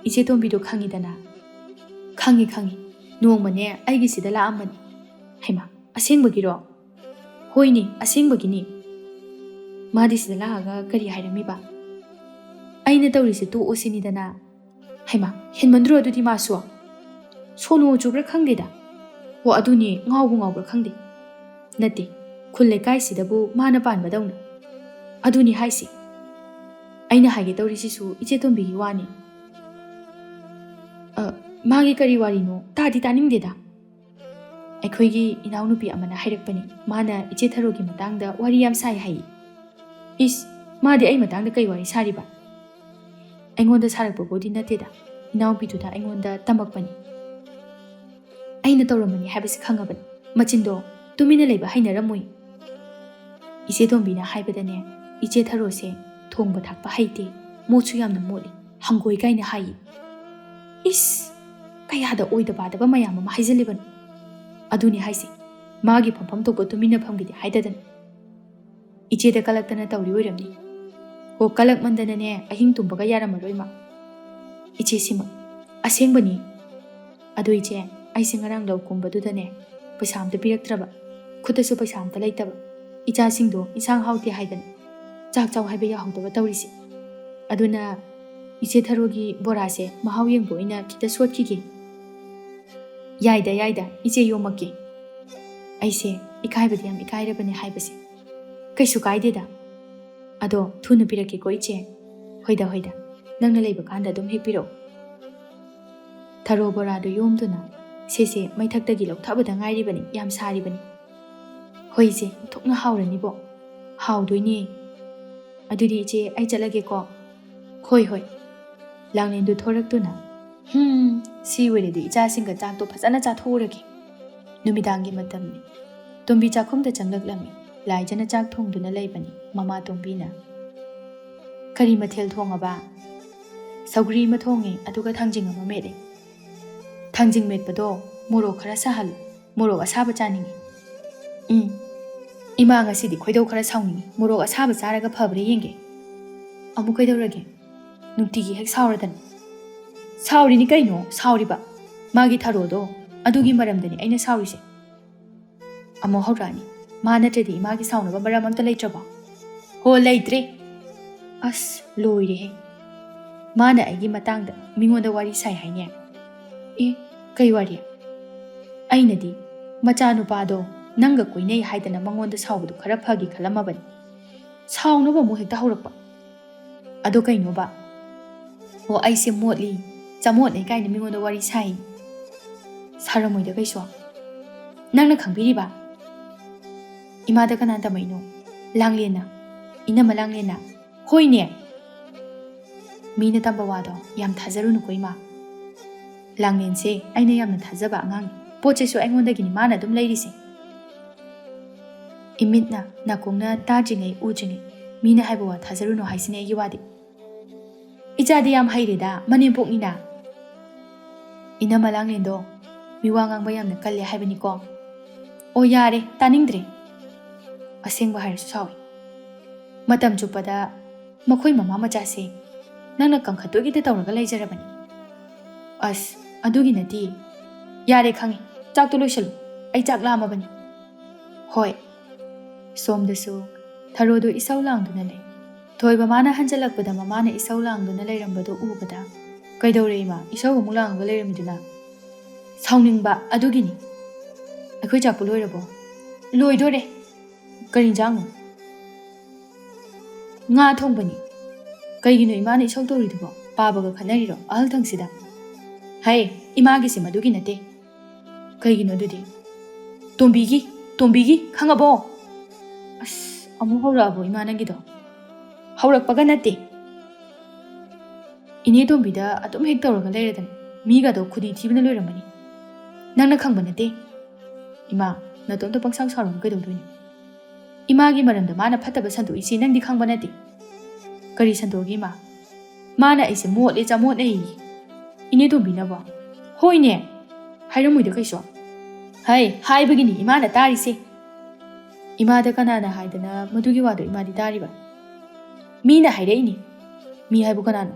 "ꯏꯆꯦ ꯇꯣꯝꯕꯤꯗꯣ ꯈꯪꯉꯤꯗꯅ?" "ꯈꯪꯉꯤ, ꯈꯪꯉꯤ꯫ ꯅꯣꯡꯃꯅꯦ ꯑꯩꯒꯤ ꯁꯤꯗ ꯂꯥꯛꯑꯝꯕꯅꯤ꯫" "ꯍꯩꯃꯥ, ꯑꯁꯦꯡꯕꯒꯤꯔꯣ?" "ꯍꯣꯏꯅꯦ, ꯑꯁꯦꯡꯕꯒꯤꯅꯤ꯫" "ꯃꯥꯗꯤ ꯁꯤꯗ ꯂꯥꯛꯑꯒ ꯀꯔꯤ ꯍꯥꯏꯔꯝꯃꯤꯕ?" ꯑꯩꯅ ꯇꯧꯔꯤꯁꯦ ꯇꯣꯛꯑꯣ ꯁꯤꯅꯤꯗꯅ꯫ ꯍꯩꯃꯥ, ꯍꯦꯟꯃꯟꯗ꯭ꯔꯣ ꯑꯗꯨꯗꯤ ꯃꯥꯁꯨ? ꯁꯣꯅꯣ ꯆꯨꯕ꯭ꯔꯥ ꯈꯪꯗꯦꯗ꯫ ꯍꯣ, ꯑꯗꯨꯅꯦ, ꯉꯥꯎꯕ ꯉꯥꯎꯕ꯭ꯔꯥ ꯈꯪꯗꯦ꯫ ꯅꯠꯇꯦ, ꯈꯨꯜ ꯂꯩꯀꯥꯏꯁꯤꯗꯕꯨ ꯃꯥꯅ ꯄꯥꯟꯕꯗꯧꯅ꯫ ꯑꯗꯨꯅꯤ ꯍꯥꯏꯁꯦ꯫ ꯑꯩꯅ ꯍꯥꯏꯒꯦ ꯇꯧꯔꯤꯁꯤꯁꯨ ꯏꯆꯦ ꯇꯣꯝꯕꯤꯒꯤ ꯋꯥꯅꯤ꯫ ꯑ, ꯃꯥꯒꯤ ꯀꯔꯤ ꯋꯥꯔꯤꯅꯣ? ꯇꯥꯗꯤ ꯇꯥꯅꯤꯡꯗꯦꯗ꯫ ꯑꯩꯈꯣꯏꯒꯤ ꯏꯅꯥꯎꯅꯨꯄꯤ ꯑꯃꯅ ꯍꯥꯏꯔꯛꯄꯅꯤ, ꯃꯥꯅ ꯏꯆꯦ ꯊꯔꯣꯒꯤ ꯃꯇꯥꯡꯗ ꯋꯥꯔꯤ ꯌꯥꯝ ꯁꯥꯏ ꯍꯥꯏꯌꯦ꯫ ꯏꯁ, ꯃꯥꯗꯤ ꯑꯩ ꯃꯇꯥꯡꯗ ꯀꯩ ꯋꯥꯔꯤ ꯁꯥꯔꯤꯕ? ꯑꯩꯉꯣꯟꯗ ꯁꯥꯔꯛꯄꯕꯨꯗꯤ ꯅꯠꯇꯦꯗ, ꯏꯅꯥꯎꯄꯤꯗꯨꯅ ꯑꯩꯉꯣꯟꯗ ꯇꯝꯃꯛꯄꯅꯤ꯫ ꯑꯩꯅ ꯇꯧꯔꯝꯕꯅꯤ ꯍꯥꯏꯕꯁꯤ ꯈꯪꯉꯕꯅꯤ꯫ ꯃꯆꯤꯟꯗꯣ ꯇꯨꯃꯤꯟꯅ ꯂꯩꯕ ꯍꯩꯅꯔꯝꯃꯣꯏ꯫ ꯏꯆꯦ ꯇꯣꯝꯕꯤꯅ ꯍꯥꯏꯕꯗꯅꯦ, ꯏꯆꯦ ꯊꯔꯣꯁꯦ ꯊꯣꯡꯕ ꯊꯥꯛꯄ ꯍꯩꯇꯦ, ꯃꯣꯠꯁꯨ ꯌꯥꯝꯅ ꯃꯣꯠꯂꯤ, ꯍꯪꯒꯣꯏ ꯀꯥꯏꯅ ꯍꯥꯏꯌꯦ꯫ ꯏꯁ! ꯀꯌꯥꯗ ꯑꯣꯏꯗ ꯄꯥꯗꯕ ꯃꯌꯥꯝ ꯑꯃ ꯍꯥꯏꯖꯤꯜꯂꯤꯕꯅꯣ꯫ ꯑꯗꯨꯅꯤ ꯍꯥꯏꯁꯦ, ꯃꯥꯒꯤ ꯐꯝꯐꯝ ꯊꯣꯛꯄ ꯇꯨꯃꯤꯟꯅ ꯐꯝꯒꯦꯗꯤ ꯍꯥꯏꯗꯗꯅ꯫ ꯏꯆꯦꯗ ꯀꯂꯛꯇꯅ ꯇꯧꯔꯤ ꯑꯣꯏꯔꯝꯅꯤ꯫ ꯍꯣ, ꯀꯂꯛꯃꯟꯗꯅꯅꯦ, ꯑꯍꯤꯡ ꯇꯨꯝꯕꯒ ꯌꯥꯔꯝꯃꯔꯣꯏ ꯃꯥ꯫ ꯏꯆꯦ ꯁꯤꯃ ꯑꯁꯦꯡꯕꯅꯤ꯫ ꯑꯗꯨ ꯏꯆꯦ, ꯑꯩꯁꯦ ꯉꯔꯥꯡ ꯂꯧ ꯀꯨꯝꯕꯗꯨꯗꯅꯦ, ꯄꯩꯁꯥ ꯑꯝꯇ ꯄꯤꯔꯛꯇ꯭ꯔꯕ, ꯈꯨꯠꯇꯁꯨ ꯄꯩꯁꯥ ꯑꯝꯇ ꯂꯩꯇꯕ, ꯏꯆꯥꯁꯤꯡꯗꯣ ꯏꯟꯁꯥꯡ ꯍꯥꯎꯇꯦ ꯍꯥꯏꯗꯅ ꯆꯥꯛ ꯆꯥꯎ ꯍꯥꯏꯕ ꯌꯥꯍꯧꯗꯕ ꯇꯧꯔꯤꯁꯦ꯫ ꯑꯗꯨꯅ ꯏꯆꯦ ꯊꯔꯣꯒꯤ ꯕꯣꯔꯥꯁꯦ ꯃꯍꯥꯎ ꯌꯦꯡꯕ ꯑꯣꯏꯅ ꯈꯤꯇ ꯁꯣꯠꯈꯤꯒꯦ꯫ ꯌꯥꯏꯗ, ꯌꯥꯏꯗ, ꯏꯆꯦ ꯌꯣꯝꯃꯛꯀꯦ꯫ ꯑꯩꯁꯦ ꯏꯀꯥꯏꯕꯗꯤ ꯌꯥꯝ ꯏꯀꯥꯏꯔꯕꯅꯦ ꯍꯥꯏꯕꯁꯦ꯫ ꯀꯩꯁꯨ ꯀꯥꯏꯗꯦꯗ꯫ ꯑꯗꯣ ꯊꯨꯅ ꯄꯤꯔꯛꯀꯦꯀꯣ ꯏꯆꯦ꯫ ꯍꯣꯏꯗ, ꯍꯣꯏꯗ, ꯅꯪꯅ ꯂꯩꯕ ꯀꯥꯟꯗ ꯑꯗꯨꯝ ꯍꯦꯛ ꯄꯤꯔꯛꯑꯣ꯫ ꯊꯔꯣ ꯕꯣꯔꯥꯗꯨ ꯌꯣꯝꯗꯨꯅ, ꯁꯦꯁꯦ, ꯃꯩꯊꯛꯇꯒꯤ ꯂꯧꯊꯕꯗ ꯉꯥꯏꯔꯤꯕꯅꯤ, ꯌꯥꯝ ꯁꯥꯔꯤꯕꯅꯤ꯫ ꯍꯣꯏ ꯏꯆꯦ, ꯑꯣꯟꯊꯣꯛꯅ ꯍꯥꯎꯔꯅꯤꯕꯣ꯫ ꯍꯥꯎꯗꯣꯏꯅꯦ꯫ ꯑꯗꯨꯗꯤ ꯏꯆꯦ, ꯑꯩ ꯆꯠꯂꯒꯦꯀꯣ꯫ ꯍꯣꯏ, ꯍꯣꯏ꯫ ꯂꯥꯡꯂꯦꯟꯗꯨ ꯊꯣꯔꯛꯇꯨꯅ, ꯍꯨꯝ, ꯁꯤ ꯑꯣꯏꯔꯗꯤ ꯏꯆꯥꯁꯤꯡꯒ ꯆꯥꯛꯇꯣ ꯐꯖꯅ ꯆꯥꯊꯣꯛꯎꯔꯒꯦ꯫ ꯅꯨꯃꯤꯗꯥꯡꯒꯤ ꯃꯇꯝꯅꯤ꯫ ꯇꯣꯝꯕꯤ ꯆꯥꯛꯈꯨꯝꯗ ꯆꯪꯂꯛꯂꯝꯃꯤ꯫ ꯂꯥꯏꯖꯅ ꯆꯥꯛ ꯊꯣꯡꯗꯨꯅ ꯂꯩꯕꯅꯤ ꯃꯃꯥ ꯇꯣꯝꯕꯤꯅ꯫ "ꯀꯔꯤ ꯃꯊꯦꯜ ꯊꯣꯡꯉꯕ?" "ꯁꯧꯒ꯭ꯔꯤ ꯑꯃ ꯊꯣꯡꯉꯦ, ꯑꯗꯨꯒ ꯊꯥꯡꯖꯤꯡ ꯑꯃ ꯃꯦꯠꯂꯦ꯫ ꯊꯥꯡꯖꯤꯡ ꯃꯦꯠꯄꯗꯣ ꯃꯣꯔꯣꯛ ꯈꯔ ꯁꯥꯍꯜꯂꯨ, ꯃꯣꯔꯣꯛ ꯑꯁꯥꯕ ꯆꯥꯅꯤꯡꯉꯤ꯫" "ꯎꯝ, ꯏꯃꯥ ꯉꯁꯤꯗꯤ ꯈꯣꯏꯗꯧ ꯈꯔ ꯁꯥꯎꯅꯤꯡꯉꯤ, ꯃꯣꯔꯣꯛ ꯑꯁꯥꯕ ꯆꯥꯔꯒ ꯐꯕ꯭ꯔꯥ ꯌꯦꯡꯒꯦ꯫" "ꯑꯃꯨꯛ ꯀꯩꯗꯧꯔꯒꯦ? ꯅꯨꯡꯇꯤꯒꯤ ꯍꯦꯛ ꯁꯥꯎꯔꯗꯅ꯫" "ꯁꯥꯎꯔꯤꯅꯤ ꯀꯩꯅꯣ, ꯁꯥꯎꯔꯤꯕ꯫ ꯃꯥꯒꯤ ꯊꯔꯣꯗꯣ, ꯑꯗꯨꯒꯤ ꯃꯔꯝꯗꯅꯤ ꯑꯩꯅ ꯁꯥꯎꯔꯤꯁꯦ꯫" ꯑꯃꯨꯛ ꯍꯧꯔꯛꯑꯅꯤ꯫ "ꯃꯥ ꯅꯠꯇ꯭ꯔꯗꯤ ꯏꯃꯥꯒꯤ ꯁꯥꯎꯅꯕ ꯃꯔꯝ ꯑꯝꯇ ꯂꯩꯇ꯭ꯔꯕꯣ?" "ꯍꯣ, ꯂꯩꯇ꯭ꯔꯦ꯫" ꯑꯁ, ꯂꯣꯏꯔꯦꯍꯦ꯫ ꯃꯥꯅ ꯑꯩꯒꯤ ꯃꯇꯥꯡꯗ ꯃꯤꯉꯣꯟꯗ ꯋꯥꯔꯤ ꯁꯥꯏ ꯍꯥꯏꯅꯦ꯫ ꯑꯦ, ꯀꯩ ꯋꯥꯔꯤ? ꯑꯩꯅꯗꯤ ꯃꯆꯥꯅꯨꯄꯥꯗꯣ ꯅꯪꯒ ꯀꯣꯏꯅꯩ ꯍꯥꯏꯗꯅ ꯃꯉꯣꯟꯗ ꯁꯥꯎꯕꯗꯣ ꯈꯔ ꯐꯒꯦ ꯈꯜꯂꯝꯃꯕꯅꯤ꯫ ꯁꯥꯎꯅꯕ ꯑꯃꯨꯛ ꯍꯦꯛꯇ ꯍꯧꯔꯛꯄ꯫ ꯑꯗꯣ ꯀꯩꯅꯣꯕ? ꯑꯣ, ꯑꯩꯁꯦ ꯃꯣꯠꯂꯤ, ꯆꯃꯣꯠꯅꯩ ꯀꯥꯏꯅ ꯃꯤꯉꯣꯟꯗ ꯋꯥꯔꯤ ꯁꯥꯏ꯫ ꯁꯥꯔꯝꯃꯣꯏꯗ ꯀꯩꯁꯨ꯫ ꯅꯪꯅ ꯈꯪꯕꯤꯔꯤꯕ? ꯏꯃꯥꯗ ꯀꯅꯥ ꯇꯝꯃꯛꯏꯅꯣ? ꯂꯥꯡꯂꯦꯟꯅ꯫ ꯏꯅꯝꯃ ꯂꯥꯡꯂꯦꯟꯅ? ꯍꯣꯏꯅꯦ꯫ ꯃꯤꯅ ꯇꯝꯕ ꯋꯥꯗꯣ ꯌꯥꯝ ꯊꯥꯖꯔꯨꯅꯨꯀꯣ ꯏꯃꯥ꯫ ꯂꯥꯡꯂꯦꯟꯁꯦ ꯑꯩꯅ ꯌꯥꯝꯅ ꯊꯥꯖꯕ ꯑꯉꯥꯡꯅꯤ꯫ ꯄꯣꯠ ꯆꯩꯁꯨ ꯑꯩꯉꯣꯟꯗꯒꯤꯅꯤ ꯃꯥꯅ ꯑꯗꯨꯝ ꯂꯩꯔꯤꯁꯦ꯫ ꯏꯃꯤꯠꯅ, ꯅꯥꯀꯣꯡꯅ ꯇꯥꯗ꯭ꯔꯤꯉꯩ ꯎꯗ꯭ꯔꯤꯉꯩ ꯃꯤꯅ ꯍꯥꯏꯕ ꯋꯥ ꯊꯥꯖꯔꯨꯅꯨ ꯍꯥꯏꯁꯤꯅꯦ ꯑꯩꯒꯤ ꯋꯥꯗꯤ꯫ ꯏꯆꯥꯗꯤ ꯌꯥꯝ ꯍꯩꯔꯦꯗ, ꯃꯅꯦꯝꯄꯣꯛꯅꯤꯅ꯫ ꯏꯅꯝꯃ ꯂꯥꯡꯂꯦꯟꯗꯣ ꯃꯤꯋꯥ ꯉꯥꯡꯕ ꯌꯥꯝꯅ ꯀꯜꯂꯦ ꯍꯥꯏꯕꯅꯤꯀꯣ꯫ ꯑꯣ ꯌꯥꯔꯦ, ꯇꯥꯅꯤꯡꯗ꯭ꯔꯦ꯫ ꯑꯁꯦꯡꯕ ꯍꯥꯏꯔꯁꯨ ꯁꯥꯎꯏ꯫ ꯃꯇꯝ ꯆꯨꯞꯄꯗ ꯃꯈꯣꯏ ꯃꯃꯥ ꯃꯆꯥꯁꯦ ꯅꯪꯅ ꯀꯟꯈꯠꯇꯣꯏꯒꯤꯗ ꯇꯧꯔꯒ ꯂꯩꯖꯔꯕꯅꯤ꯫ ꯑꯁ, ꯑꯗꯨꯒꯤ ꯅꯠꯇꯦ꯫ ꯌꯥꯔꯦ ꯈꯪꯉꯦ, ꯆꯥꯛꯇꯣ ꯂꯣꯏꯁꯜꯂꯨ, ꯑꯩ ꯆꯥꯛ ꯂꯥꯝꯃꯕꯅꯤ꯫ ꯍꯣꯏ꯫ ꯁꯣꯝꯗꯁꯨ ꯊꯔꯣꯗꯨ ꯏꯁꯧ ꯂꯥꯡꯗꯨꯅ ꯂꯩ꯫ ꯊꯣꯏꯕ ꯃꯥꯅ ꯍꯟꯖꯜꯂꯛꯄꯗ ꯃꯃꯥꯅ ꯏꯁꯧ ꯂꯥꯡꯗꯨꯅ ꯂꯩꯔꯝꯕꯗꯨ ꯎꯕꯗ, "ꯀꯩꯗꯧꯔꯦ ꯏꯃꯥ, ꯏꯁꯧ ꯑꯃꯨꯛ ꯂꯥꯡꯉꯒ ꯂꯩꯔꯝꯃꯤꯗꯨꯅ?" "ꯁꯥꯎꯅꯤꯡꯕ ꯑꯗꯨꯒꯤꯅꯤ꯫ ꯑꯩꯈꯣꯏ ꯆꯥꯛꯄꯨ ꯂꯣꯏꯔꯕꯣ?" "ꯂꯣꯏꯗꯣꯔꯦ꯫ ꯀꯔꯤ ꯏꯟꯖꯥꯡꯅꯣ?" "ꯉꯥ ꯊꯣꯡꯕꯅꯤ꯫ ꯀꯩꯒꯤꯅꯣ ꯏꯃꯥꯅ ꯏꯁꯧ ꯇꯧꯔꯤꯗꯨꯕꯣ? ꯄꯥꯕꯒ ꯈꯟꯅꯔꯤꯔꯣ ꯑꯍꯜ ꯊꯪꯁꯤꯗ?" "ꯍꯩ, ꯏꯃꯥꯒꯤꯁꯦ ꯃꯗꯨꯒꯤ ꯅꯠꯇꯦ꯫" "ꯀꯩꯒꯤꯅꯣ ꯑꯗꯨꯗꯤ?" "ꯇꯣꯝꯕꯤꯒꯤ, ꯇꯣꯝꯕꯤꯒꯤ, ꯈꯪꯉꯕꯣ?" "ꯑꯁ, ꯑꯃꯨꯛ ꯍꯧꯔꯛꯑꯕꯣ ꯏꯃꯥ ꯅꯪꯒꯤꯗꯣ?" "ꯍꯧꯔꯛꯄꯒ ꯅꯠꯇꯦ꯫ ꯏꯅꯦ ꯇꯣꯝꯕꯤꯗ ꯑꯗꯨꯝ ꯍꯦꯛ ꯇꯧꯔꯒ ꯂꯩꯔꯗꯅ ꯃꯤꯒꯗꯣ ꯈꯨꯗꯤ ꯊꯤꯕꯅ ꯂꯣꯏꯔꯝꯃꯅꯤ꯫ ꯅꯪꯅ ꯈꯪꯕ ꯅꯠꯇꯦ꯫" "ꯏꯃꯥ, ꯅꯇꯣꯝꯇ ꯄꯪꯁꯥꯎ ꯁꯥꯎꯔꯒ ꯀꯩꯗꯧꯗꯣꯏꯅꯣ? ꯏꯃꯥꯒꯤ ꯃꯔꯝꯗ ꯃꯥꯅ ꯐꯠꯇꯕ ꯁꯟꯗꯣꯛꯏꯁꯤ ꯅꯪꯗꯤ ꯈꯪꯕ ꯅꯠꯇꯦ꯫" "ꯀꯔꯤ ꯁꯟꯗꯣꯛꯏ ꯏꯃꯥ?" "ꯃꯥꯅ ꯑꯩꯁꯦ ꯃꯣꯠꯂꯦ, ꯆꯃꯣꯠꯅꯩ ꯏꯅꯦ ꯇꯣꯝꯕꯤꯅꯕꯣ?" "ꯍꯣꯏꯅꯦ, ꯍꯥꯏꯔꯝꯃꯣꯏꯗ ꯀꯩꯁꯨ꯫" "ꯍꯩ, ꯍꯥꯏꯕꯒꯤꯅꯤ ꯏꯃꯥꯅ ꯇꯥꯔꯤꯁꯦ꯫" "ꯏꯃꯥꯗ ꯀꯅꯥꯅ ꯍꯥꯏꯗꯅ ꯃꯗꯨꯒꯤ ꯋꯥꯗꯣ ꯏꯃꯥꯗꯤ ꯇꯥꯔꯤꯕ?" "ꯃꯤꯅ ꯍꯥꯏꯔꯛꯏꯅꯤ꯫" "ꯃꯤ ꯍꯥꯏꯕꯨ ꯀꯅꯥꯅꯣ?"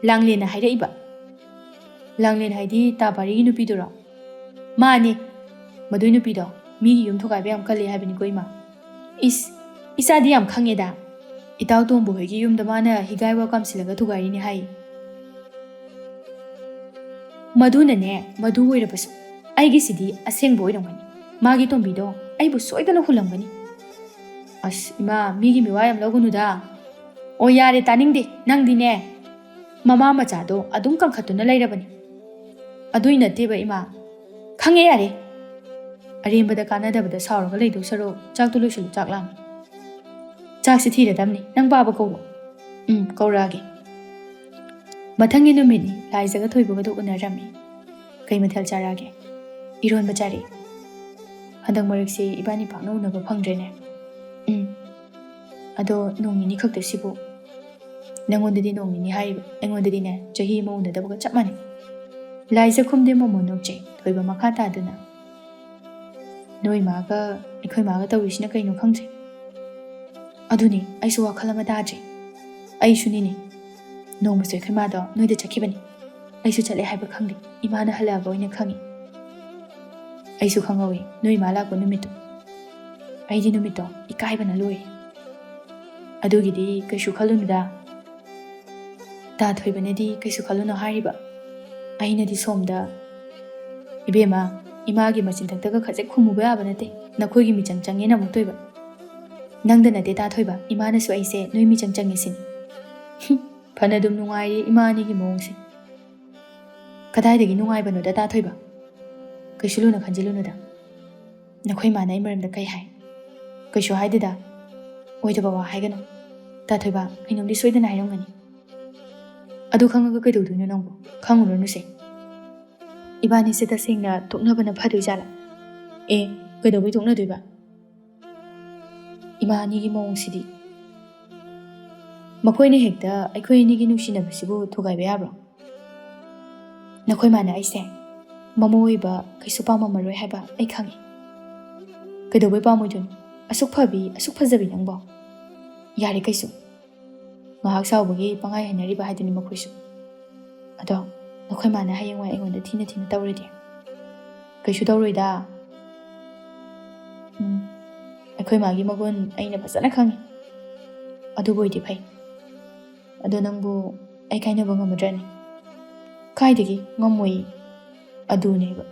"ꯂꯥꯡꯂꯦꯟꯅ ꯍꯥꯏꯔꯛꯏꯕ꯫" "ꯂꯥꯡꯂꯦꯟ ꯍꯥꯏꯗꯤ ꯇꯥ ꯄꯥꯔꯤꯒꯤ ꯅꯨꯄꯤꯗꯨꯔꯣ?" "ꯃꯥꯅꯦ꯫ ꯃꯗꯨꯏ ꯅꯨꯄꯤꯗꯣ ꯃꯤꯒꯤ ꯌꯨꯝ ꯊꯨꯒꯥꯏꯕ ꯌꯥꯝ ꯀꯜꯂꯤ ꯍꯥꯏꯕꯅꯤꯀꯣ ꯏꯃꯥ꯫" "ꯏꯁ, ꯏꯆꯥꯗꯤ ꯌꯥꯝ ꯈꯪꯉꯦꯗ꯫ ꯏꯇꯥꯎ ꯇꯣꯝꯕ ꯍꯣꯏꯒꯤ ꯌꯨꯝꯗ ꯃꯥꯅ ꯍꯤꯒꯥꯏ ꯋꯥ ꯀꯥꯝꯁꯤꯜꯂꯒ ꯊꯨꯒꯥꯏꯔꯤꯅꯦ ꯍꯥꯏ꯫ ꯃꯗꯨꯅꯅꯦ, ꯃꯗꯨ ꯑꯣꯏꯔꯕꯁꯨ ꯑꯩꯒꯤꯁꯤꯗꯤ ꯑꯁꯦꯡꯕ ꯑꯣꯏꯔꯝꯒꯅꯤ꯫ ꯃꯥꯒꯤ ꯇꯣꯝꯕꯤꯗꯣ ꯑꯩꯕꯨ ꯁꯣꯏꯗꯅ ꯍꯨꯜꯂꯝꯒꯅꯤ꯫ ꯑꯁ ꯏꯃꯥ, ꯃꯤꯒꯤ ꯃꯤꯋꯥ ꯌꯥꯝ ꯂꯧꯒꯅꯨꯗ꯫ ꯑꯣ ꯌꯥꯔꯦ, ꯇꯥꯅꯤꯡꯗꯦ꯫ ꯅꯪꯗꯤꯅꯦ, ꯃꯃꯥ ꯃꯆꯥꯗꯣ ꯑꯗꯨꯝ ꯀꯟꯈꯠꯇꯨꯅ ꯂꯩꯔꯕꯅꯤ꯫ ꯑꯗꯨꯏ ꯅꯠꯇꯦꯕ ꯏꯃꯥ꯫ ꯈꯪꯉꯦ ꯌꯥꯔꯦ꯫ ꯑꯔꯦꯝꯕꯗ ꯀꯥꯟꯅꯗꯕꯗ ꯁꯥꯎꯔꯒ ꯂꯩꯗꯧ ꯁꯔꯨꯛ ꯆꯥꯛꯇꯣ ꯂꯣꯏꯁꯤꯜꯂꯨ, ꯆꯥꯛ ꯂꯥꯝꯃꯦ꯫ ꯆꯥꯛꯁꯤ ꯊꯤꯔꯗꯝꯅꯤ꯫ ꯅꯪ ꯄꯥꯕ ꯀꯧꯔꯣ꯫ ꯎꯝ, ꯀꯧꯔꯛꯑꯒꯦ꯫ ꯃꯊꯪꯒꯤ ꯅꯨꯃꯤꯠꯅꯤ, ꯂꯥꯏꯖꯒ ꯊꯣꯏꯕꯒꯗꯨ ꯎꯅꯔꯝꯃꯤ꯫ "ꯀꯩ ꯃꯊꯦꯜ ꯆꯥꯔꯛꯑꯒꯦ?" "ꯏꯔꯣꯟꯕ ꯆꯥꯔꯛꯑꯦ꯫ ꯍꯟꯗꯛ ꯃꯔꯛꯁꯤ ꯏꯕꯥꯅꯤ ꯄꯥꯛꯅ ꯎꯅꯕ ꯐꯪꯗ꯭ꯔꯦꯅꯦ꯫" "ꯎꯝ꯫ ꯑꯗꯣ ꯅꯣꯡ ꯅꯤꯅꯤ ꯈꯛꯇꯁꯤꯕꯨ?" ꯅꯪꯉꯣꯟꯗꯗꯤ ꯅꯣꯡ ꯅꯤꯅꯤ ꯍꯥꯏꯔꯤꯕ, ꯑꯩꯉꯣꯟꯗꯗꯤꯅꯦ ꯆꯍꯤ ꯑꯃ ꯎꯅꯗꯕꯒ ꯆꯞ ꯃꯥꯟꯅꯩ꯫ ꯂꯥꯏꯖ ꯈꯨꯝꯗꯦ ꯃꯣꯃꯣꯟ ꯅꯣꯛꯆꯩ꯫ ꯊꯣꯏꯕ ꯃꯈꯥ ꯇꯥꯗꯨꯅ, "ꯅꯣꯏ ꯃꯥꯒ ꯑꯩꯈꯣꯏ ꯃꯥꯒ ꯇꯧꯔꯤꯁꯤꯅ ꯀꯩꯅꯣ ꯈꯪꯗ꯭ꯔꯦ꯫ ꯑꯗꯨꯅꯤ ꯑꯩꯁꯨ ꯋꯥꯈꯜ ꯑꯃ ꯇꯥꯗ꯭ꯔꯦ꯫ ꯑꯩꯁꯨꯅꯤꯅꯦ꯫ ꯅꯣꯡꯃꯁꯨ ꯑꯩꯈꯣꯏ ꯃꯥꯗꯣ ꯅꯣꯏꯗ ꯆꯠꯈꯤꯕꯅꯤ꯫ ꯑꯩꯁꯨ ꯆꯠꯂꯦ ꯍꯥꯏꯕ ꯈꯪꯗꯦ꯫ ꯏꯃꯥꯅ ꯍꯜꯂꯛꯑꯕ ꯑꯣꯏꯅ ꯈꯪꯉꯤ꯫ ꯑꯩꯁꯨ ꯈꯪꯍꯧꯋꯤ ꯅꯣꯏ ꯏꯃꯥ ꯂꯥꯛꯄ ꯅꯨꯃꯤꯠꯇꯣ꯫ ꯑꯩꯗꯤ ꯅꯨꯃꯤꯠꯇꯣ ꯏꯀꯥꯏꯕꯅ ꯂꯣꯏꯔꯦ꯫ ꯑꯗꯨꯒꯤꯗꯤ ꯀꯩꯁꯨ ꯈꯜꯂꯨꯅꯨꯗ꯫ ꯇꯥ ꯊꯣꯏꯕꯅꯗꯤ ꯀꯩꯁꯨ ꯈꯜꯂꯨꯅꯨ ꯍꯥꯏꯔꯤꯕ꯫ ꯑꯩꯅꯗꯤ ꯁꯣꯝꯗ, "ꯏꯕꯦꯝꯃ, ꯏꯃꯥꯒꯤ ꯃꯆꯤꯟꯊꯛꯇꯒ ꯈꯖꯤꯛ ꯈꯨꯝꯃꯨꯕ ꯌꯥꯕ ꯅꯠꯇꯦ꯫ ꯅꯈꯣꯏꯒꯤ ꯃꯤꯆꯪ ꯆꯪꯉꯦꯅ ꯑꯃꯨꯛ ꯇꯣꯏꯕ꯫ ꯅꯪꯗ ꯅꯠꯇꯦ ꯇꯥ ꯊꯣꯏꯕ, ꯏꯃꯥꯅꯁꯨ ꯑꯩꯁꯦ ꯅꯣꯏ ꯃꯤꯆꯪ ꯆꯪꯉꯦ ꯁꯤꯅꯤ꯫" ꯍꯨꯝ, ꯐꯅ ꯑꯗꯨꯝ ꯅꯨꯡꯉꯥꯏꯔꯤ ꯏꯃꯥ ꯑꯅꯤꯒꯤ ꯃꯑꯣꯡꯁꯦ꯫ ꯀꯗꯥꯏꯗꯒꯤ ꯅꯨꯡꯉꯥꯏꯕꯅꯣꯗ ꯇꯥ ꯊꯣꯏꯕ? ꯀꯩꯁꯨ ꯂꯨꯅ ꯈꯟꯖꯤꯜꯂꯨꯅꯨꯗ꯫ ꯅꯈꯣꯏ ꯃꯥꯅ ꯑꯩ ꯃꯔꯝꯗ ꯀꯩ ꯍꯥꯏ? ꯀꯩꯁꯨ ꯍꯥꯏꯗꯦꯗ꯫ ꯑꯣꯏꯗꯕ ꯋꯥ ꯍꯥꯏꯒꯅꯨ꯫ ꯇꯥ ꯊꯣꯏꯕ, ꯀꯩꯅꯣꯝꯗꯤ ꯁꯣꯏꯗꯅ ꯍꯥꯏꯔꯝꯒꯅꯤ꯫ ꯑꯗꯨ ꯈꯪꯉꯒ ꯀꯩꯗꯧꯗꯣꯏꯅꯣ ꯅꯪꯕꯨ? ꯈꯪꯉꯨꯔꯅꯨꯁꯦ꯫ ꯏꯕꯥꯅꯤꯁꯦ ꯇꯁꯦꯡꯅ ꯇꯣꯛꯅꯕꯅ ꯐꯗꯣꯏ ꯖꯥꯠꯂꯥ? ꯑꯦ, ꯀꯩꯗꯧꯕꯩ ꯇꯣꯛꯅꯗꯣꯏꯕ? ꯏꯃꯥ ꯑꯅꯤꯒꯤ ꯃꯑꯣꯡꯁꯤꯗꯤ꯫ ꯃꯈꯣꯏꯅ ꯍꯦꯛꯇ ꯑꯩꯈꯣꯏ ꯑꯅꯤꯒꯤ ꯅꯨꯡꯁꯤꯅꯕꯁꯤꯕꯨ ꯊꯨꯒꯥꯏꯕ ꯌꯥꯕ꯭ꯔꯣ? ꯅꯈꯣꯏ ꯃꯥꯅ ꯑꯩꯁꯦ ꯃꯃꯧ ꯑꯣꯏꯕ ꯀꯩꯁꯨ ꯄꯥꯝꯃꯝꯃꯔꯣꯏ ꯍꯥꯏꯕ ꯑꯩ ꯈꯪꯉꯤ꯫ ꯀꯩꯗꯧꯕꯩ ꯄꯥꯝꯃꯣꯏꯗꯣꯏꯅꯣ? ꯑꯁꯨꯛ ꯐꯕꯤ, ꯑꯁꯨꯛ ꯐꯖꯕꯤ ꯅꯪꯕꯣ꯫ ꯌꯥꯔꯦ ꯀꯩꯁꯨ꯫ ꯉꯥꯏꯍꯥꯛ ꯁꯥꯎꯕꯒꯤ ꯄꯪꯍꯥꯏ ꯍꯥꯏꯅꯔꯤꯕ ꯍꯥꯏꯗꯨꯅꯤ ꯃꯈꯣꯏꯁꯨ꯫ ꯑꯗꯣ ꯅꯈꯣꯏ ꯃꯥꯅ ꯍꯌꯦꯡꯋꯥꯏ ꯑꯩꯉꯣꯟꯗ ꯊꯤꯅ ꯊꯤꯅ ꯇꯧꯔꯗꯤ? ꯀꯩꯁꯨ ꯇꯧꯔꯣꯏꯗ꯫ ꯎꯝ, ꯑꯩꯈꯣꯏ ꯃꯥꯒꯤ ꯃꯒꯨꯟ ꯑꯩꯅ ꯐꯖꯅ ꯈꯪꯉꯤ꯫ ꯑꯗꯨꯕꯨ ꯑꯣꯏꯗꯤ ꯐꯩ꯫ ꯑꯗꯣ ꯅꯪꯕꯨ ꯑꯩ ꯀꯥꯏꯅꯕ ꯉꯝꯃꯗ꯭ꯔꯅꯦ? ꯀꯥꯏꯗꯒꯤ ꯉꯝꯃꯣꯏ? ꯑꯗꯨꯅꯦꯕ꯫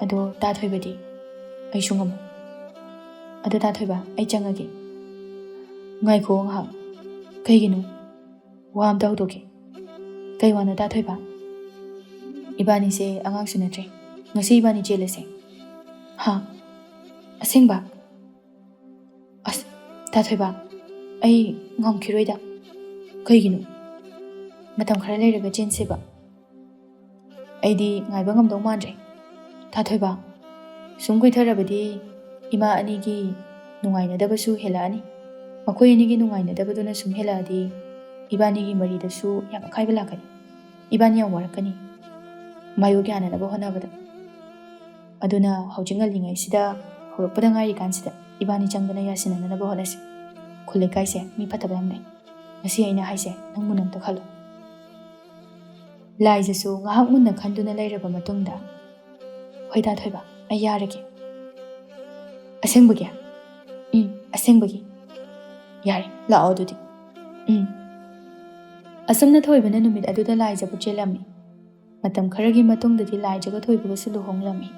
ꯑꯗꯣ ꯇꯥ ꯊꯣꯏꯕꯗꯤ? ꯑꯩꯁꯨ ꯉꯝꯃꯣꯏ꯫ ꯑꯗꯣ ꯇꯥ ꯊꯣꯏꯕ, ꯑꯩ ꯆꯪꯉꯒꯦ꯫ ꯉꯥꯏꯈꯣ ꯉꯥꯏꯍꯥꯛ꯫ ꯀꯩꯒꯤꯅꯣ? ꯋꯥ ꯑꯝꯇ ꯍꯧꯗꯣꯛꯀꯦ꯫ ꯀꯩ ꯋꯥꯅꯣ ꯇꯥ ꯊꯣꯏꯕ? ꯏꯕꯥꯅꯤꯁꯦ ꯑꯉꯥꯡꯁꯨ ꯅꯠꯇ꯭ꯔꯦ꯫ ꯉꯁꯤ ꯏꯕꯥꯅꯤ ꯆꯦꯜꯂꯁꯦ꯫ ꯍꯥ? ꯑꯁꯦꯡꯕ? ꯑꯁ, ꯇꯥ ꯊꯣꯏꯕ, ꯑꯩ ꯉꯝꯈꯤꯔꯣꯏꯗ꯫ ꯀꯩꯒꯤꯅꯣ? ꯃꯇꯝ ꯈꯔ ꯂꯩꯔꯒ ꯆꯦꯟꯁꯦꯕ꯫ ꯑꯩꯗꯤ ꯉꯥꯏꯕ ꯉꯝꯗꯧ ꯃꯥꯟꯗ꯭ꯔꯦ꯫ ꯇꯥ ꯊꯣꯏꯕ, ꯁꯨꯝ ꯀꯨꯏꯊꯔꯕꯗꯤ ꯏꯃꯥ ꯑꯅꯤꯒꯤ ꯅꯨꯡꯉꯥꯏꯅꯗꯕꯁꯨ ꯍꯦꯜꯂꯛꯑꯅꯤ꯫ ꯃꯈꯣꯏ ꯑꯅꯤꯒꯤ ꯅꯨꯡꯉꯥꯏꯅꯗꯕꯗꯨꯅ ꯁꯨꯝ ꯍꯦꯜꯂꯛꯑꯗꯤ ꯏꯕꯥꯅꯤꯒꯤ ꯃꯔꯤꯗꯁꯨ ꯌꯥꯝ ꯑꯀꯥꯏꯕ ꯂꯥꯛꯀꯅꯤ꯫ ꯏꯕꯥꯅꯤ ꯌꯥꯝ ꯋꯥꯔꯛꯀꯅꯤ ꯃꯥꯌꯣꯛ ꯌꯥꯅꯅꯕ ꯍꯣꯠꯅꯕꯗ꯫ ꯑꯗꯨꯅ ꯍꯧꯖꯤꯛ ꯉꯜꯂꯤꯉꯩꯁꯤꯗ, ꯍꯧꯔꯛꯄꯗ ꯉꯥꯏꯔꯤꯀꯥꯟꯁꯤꯗ ꯏꯕꯥꯅꯤ ꯆꯪꯗꯅ ꯌꯥꯁꯤꯟꯅꯅꯕ ꯍꯣꯠꯅꯁꯤ꯫ ꯈꯨꯜ ꯂꯩꯀꯥꯏꯁꯦ ꯃꯤ ꯐꯠꯇꯕ ꯌꯥꯝ ꯂꯩ꯫ ꯉꯁꯤ ꯑꯩꯅ ꯍꯥꯏꯁꯦ ꯅꯪ ꯃꯨꯟꯅ ꯑꯝꯇ ꯈꯜꯂꯨ꯫ ꯂꯥꯏꯖꯁꯨ ꯉꯥꯏꯍꯥꯛ ꯃꯨꯟꯅ ꯈꯟꯗꯨꯅ ꯂꯩꯔꯕ ꯃꯇꯨꯡꯗ, "ꯍꯣꯏ ꯇꯥ ꯊꯣꯏꯕ, ꯑꯩ ꯌꯥꯔꯒꯦ꯫" "ꯑꯁꯦꯡꯕꯒꯤ?" "ꯎꯝ, ꯑꯁꯦꯡꯕꯒꯤ꯫" "ꯌꯥꯔꯦ, ꯂꯥꯛꯑꯣ ꯑꯗꯨꯗꯤ꯫" "ꯎꯝ꯫" ꯑꯁꯨꯝꯅ ꯊꯣꯏꯕꯅ ꯅꯨꯃꯤꯠ ꯑꯗꯨꯗ ꯂꯥꯏꯖꯕꯨ ꯆꯦꯜꯂꯝꯃꯤ꯫ ꯃꯇꯝ ꯈꯔꯒꯤ ꯃꯇꯨꯡꯗꯗꯤ ꯂꯥꯏꯖꯒ ꯊꯣꯏꯕꯒꯁꯨ ꯂꯨꯍꯣꯡꯂꯝꯃꯤ꯫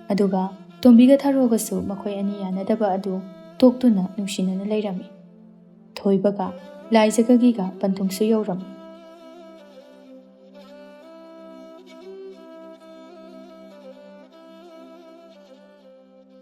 ꯑꯗꯨꯒ ꯇꯣꯝꯕꯤꯒ ꯊꯔꯣꯒꯁꯨ ꯃꯈꯣꯏ ꯑꯅꯤ ꯌꯥꯅꯗꯕ ꯑꯗꯨ ꯇꯣꯛꯇꯨꯅ ꯅꯨꯡꯁꯤꯅꯅ ꯂꯩꯔꯝꯃꯤ꯫ ꯊꯣꯏꯕꯒ ꯂꯥꯏꯖꯒꯒꯤꯒ ꯄꯟꯊꯨꯡꯁꯨ ꯌꯧꯔꯝꯃꯤ꯫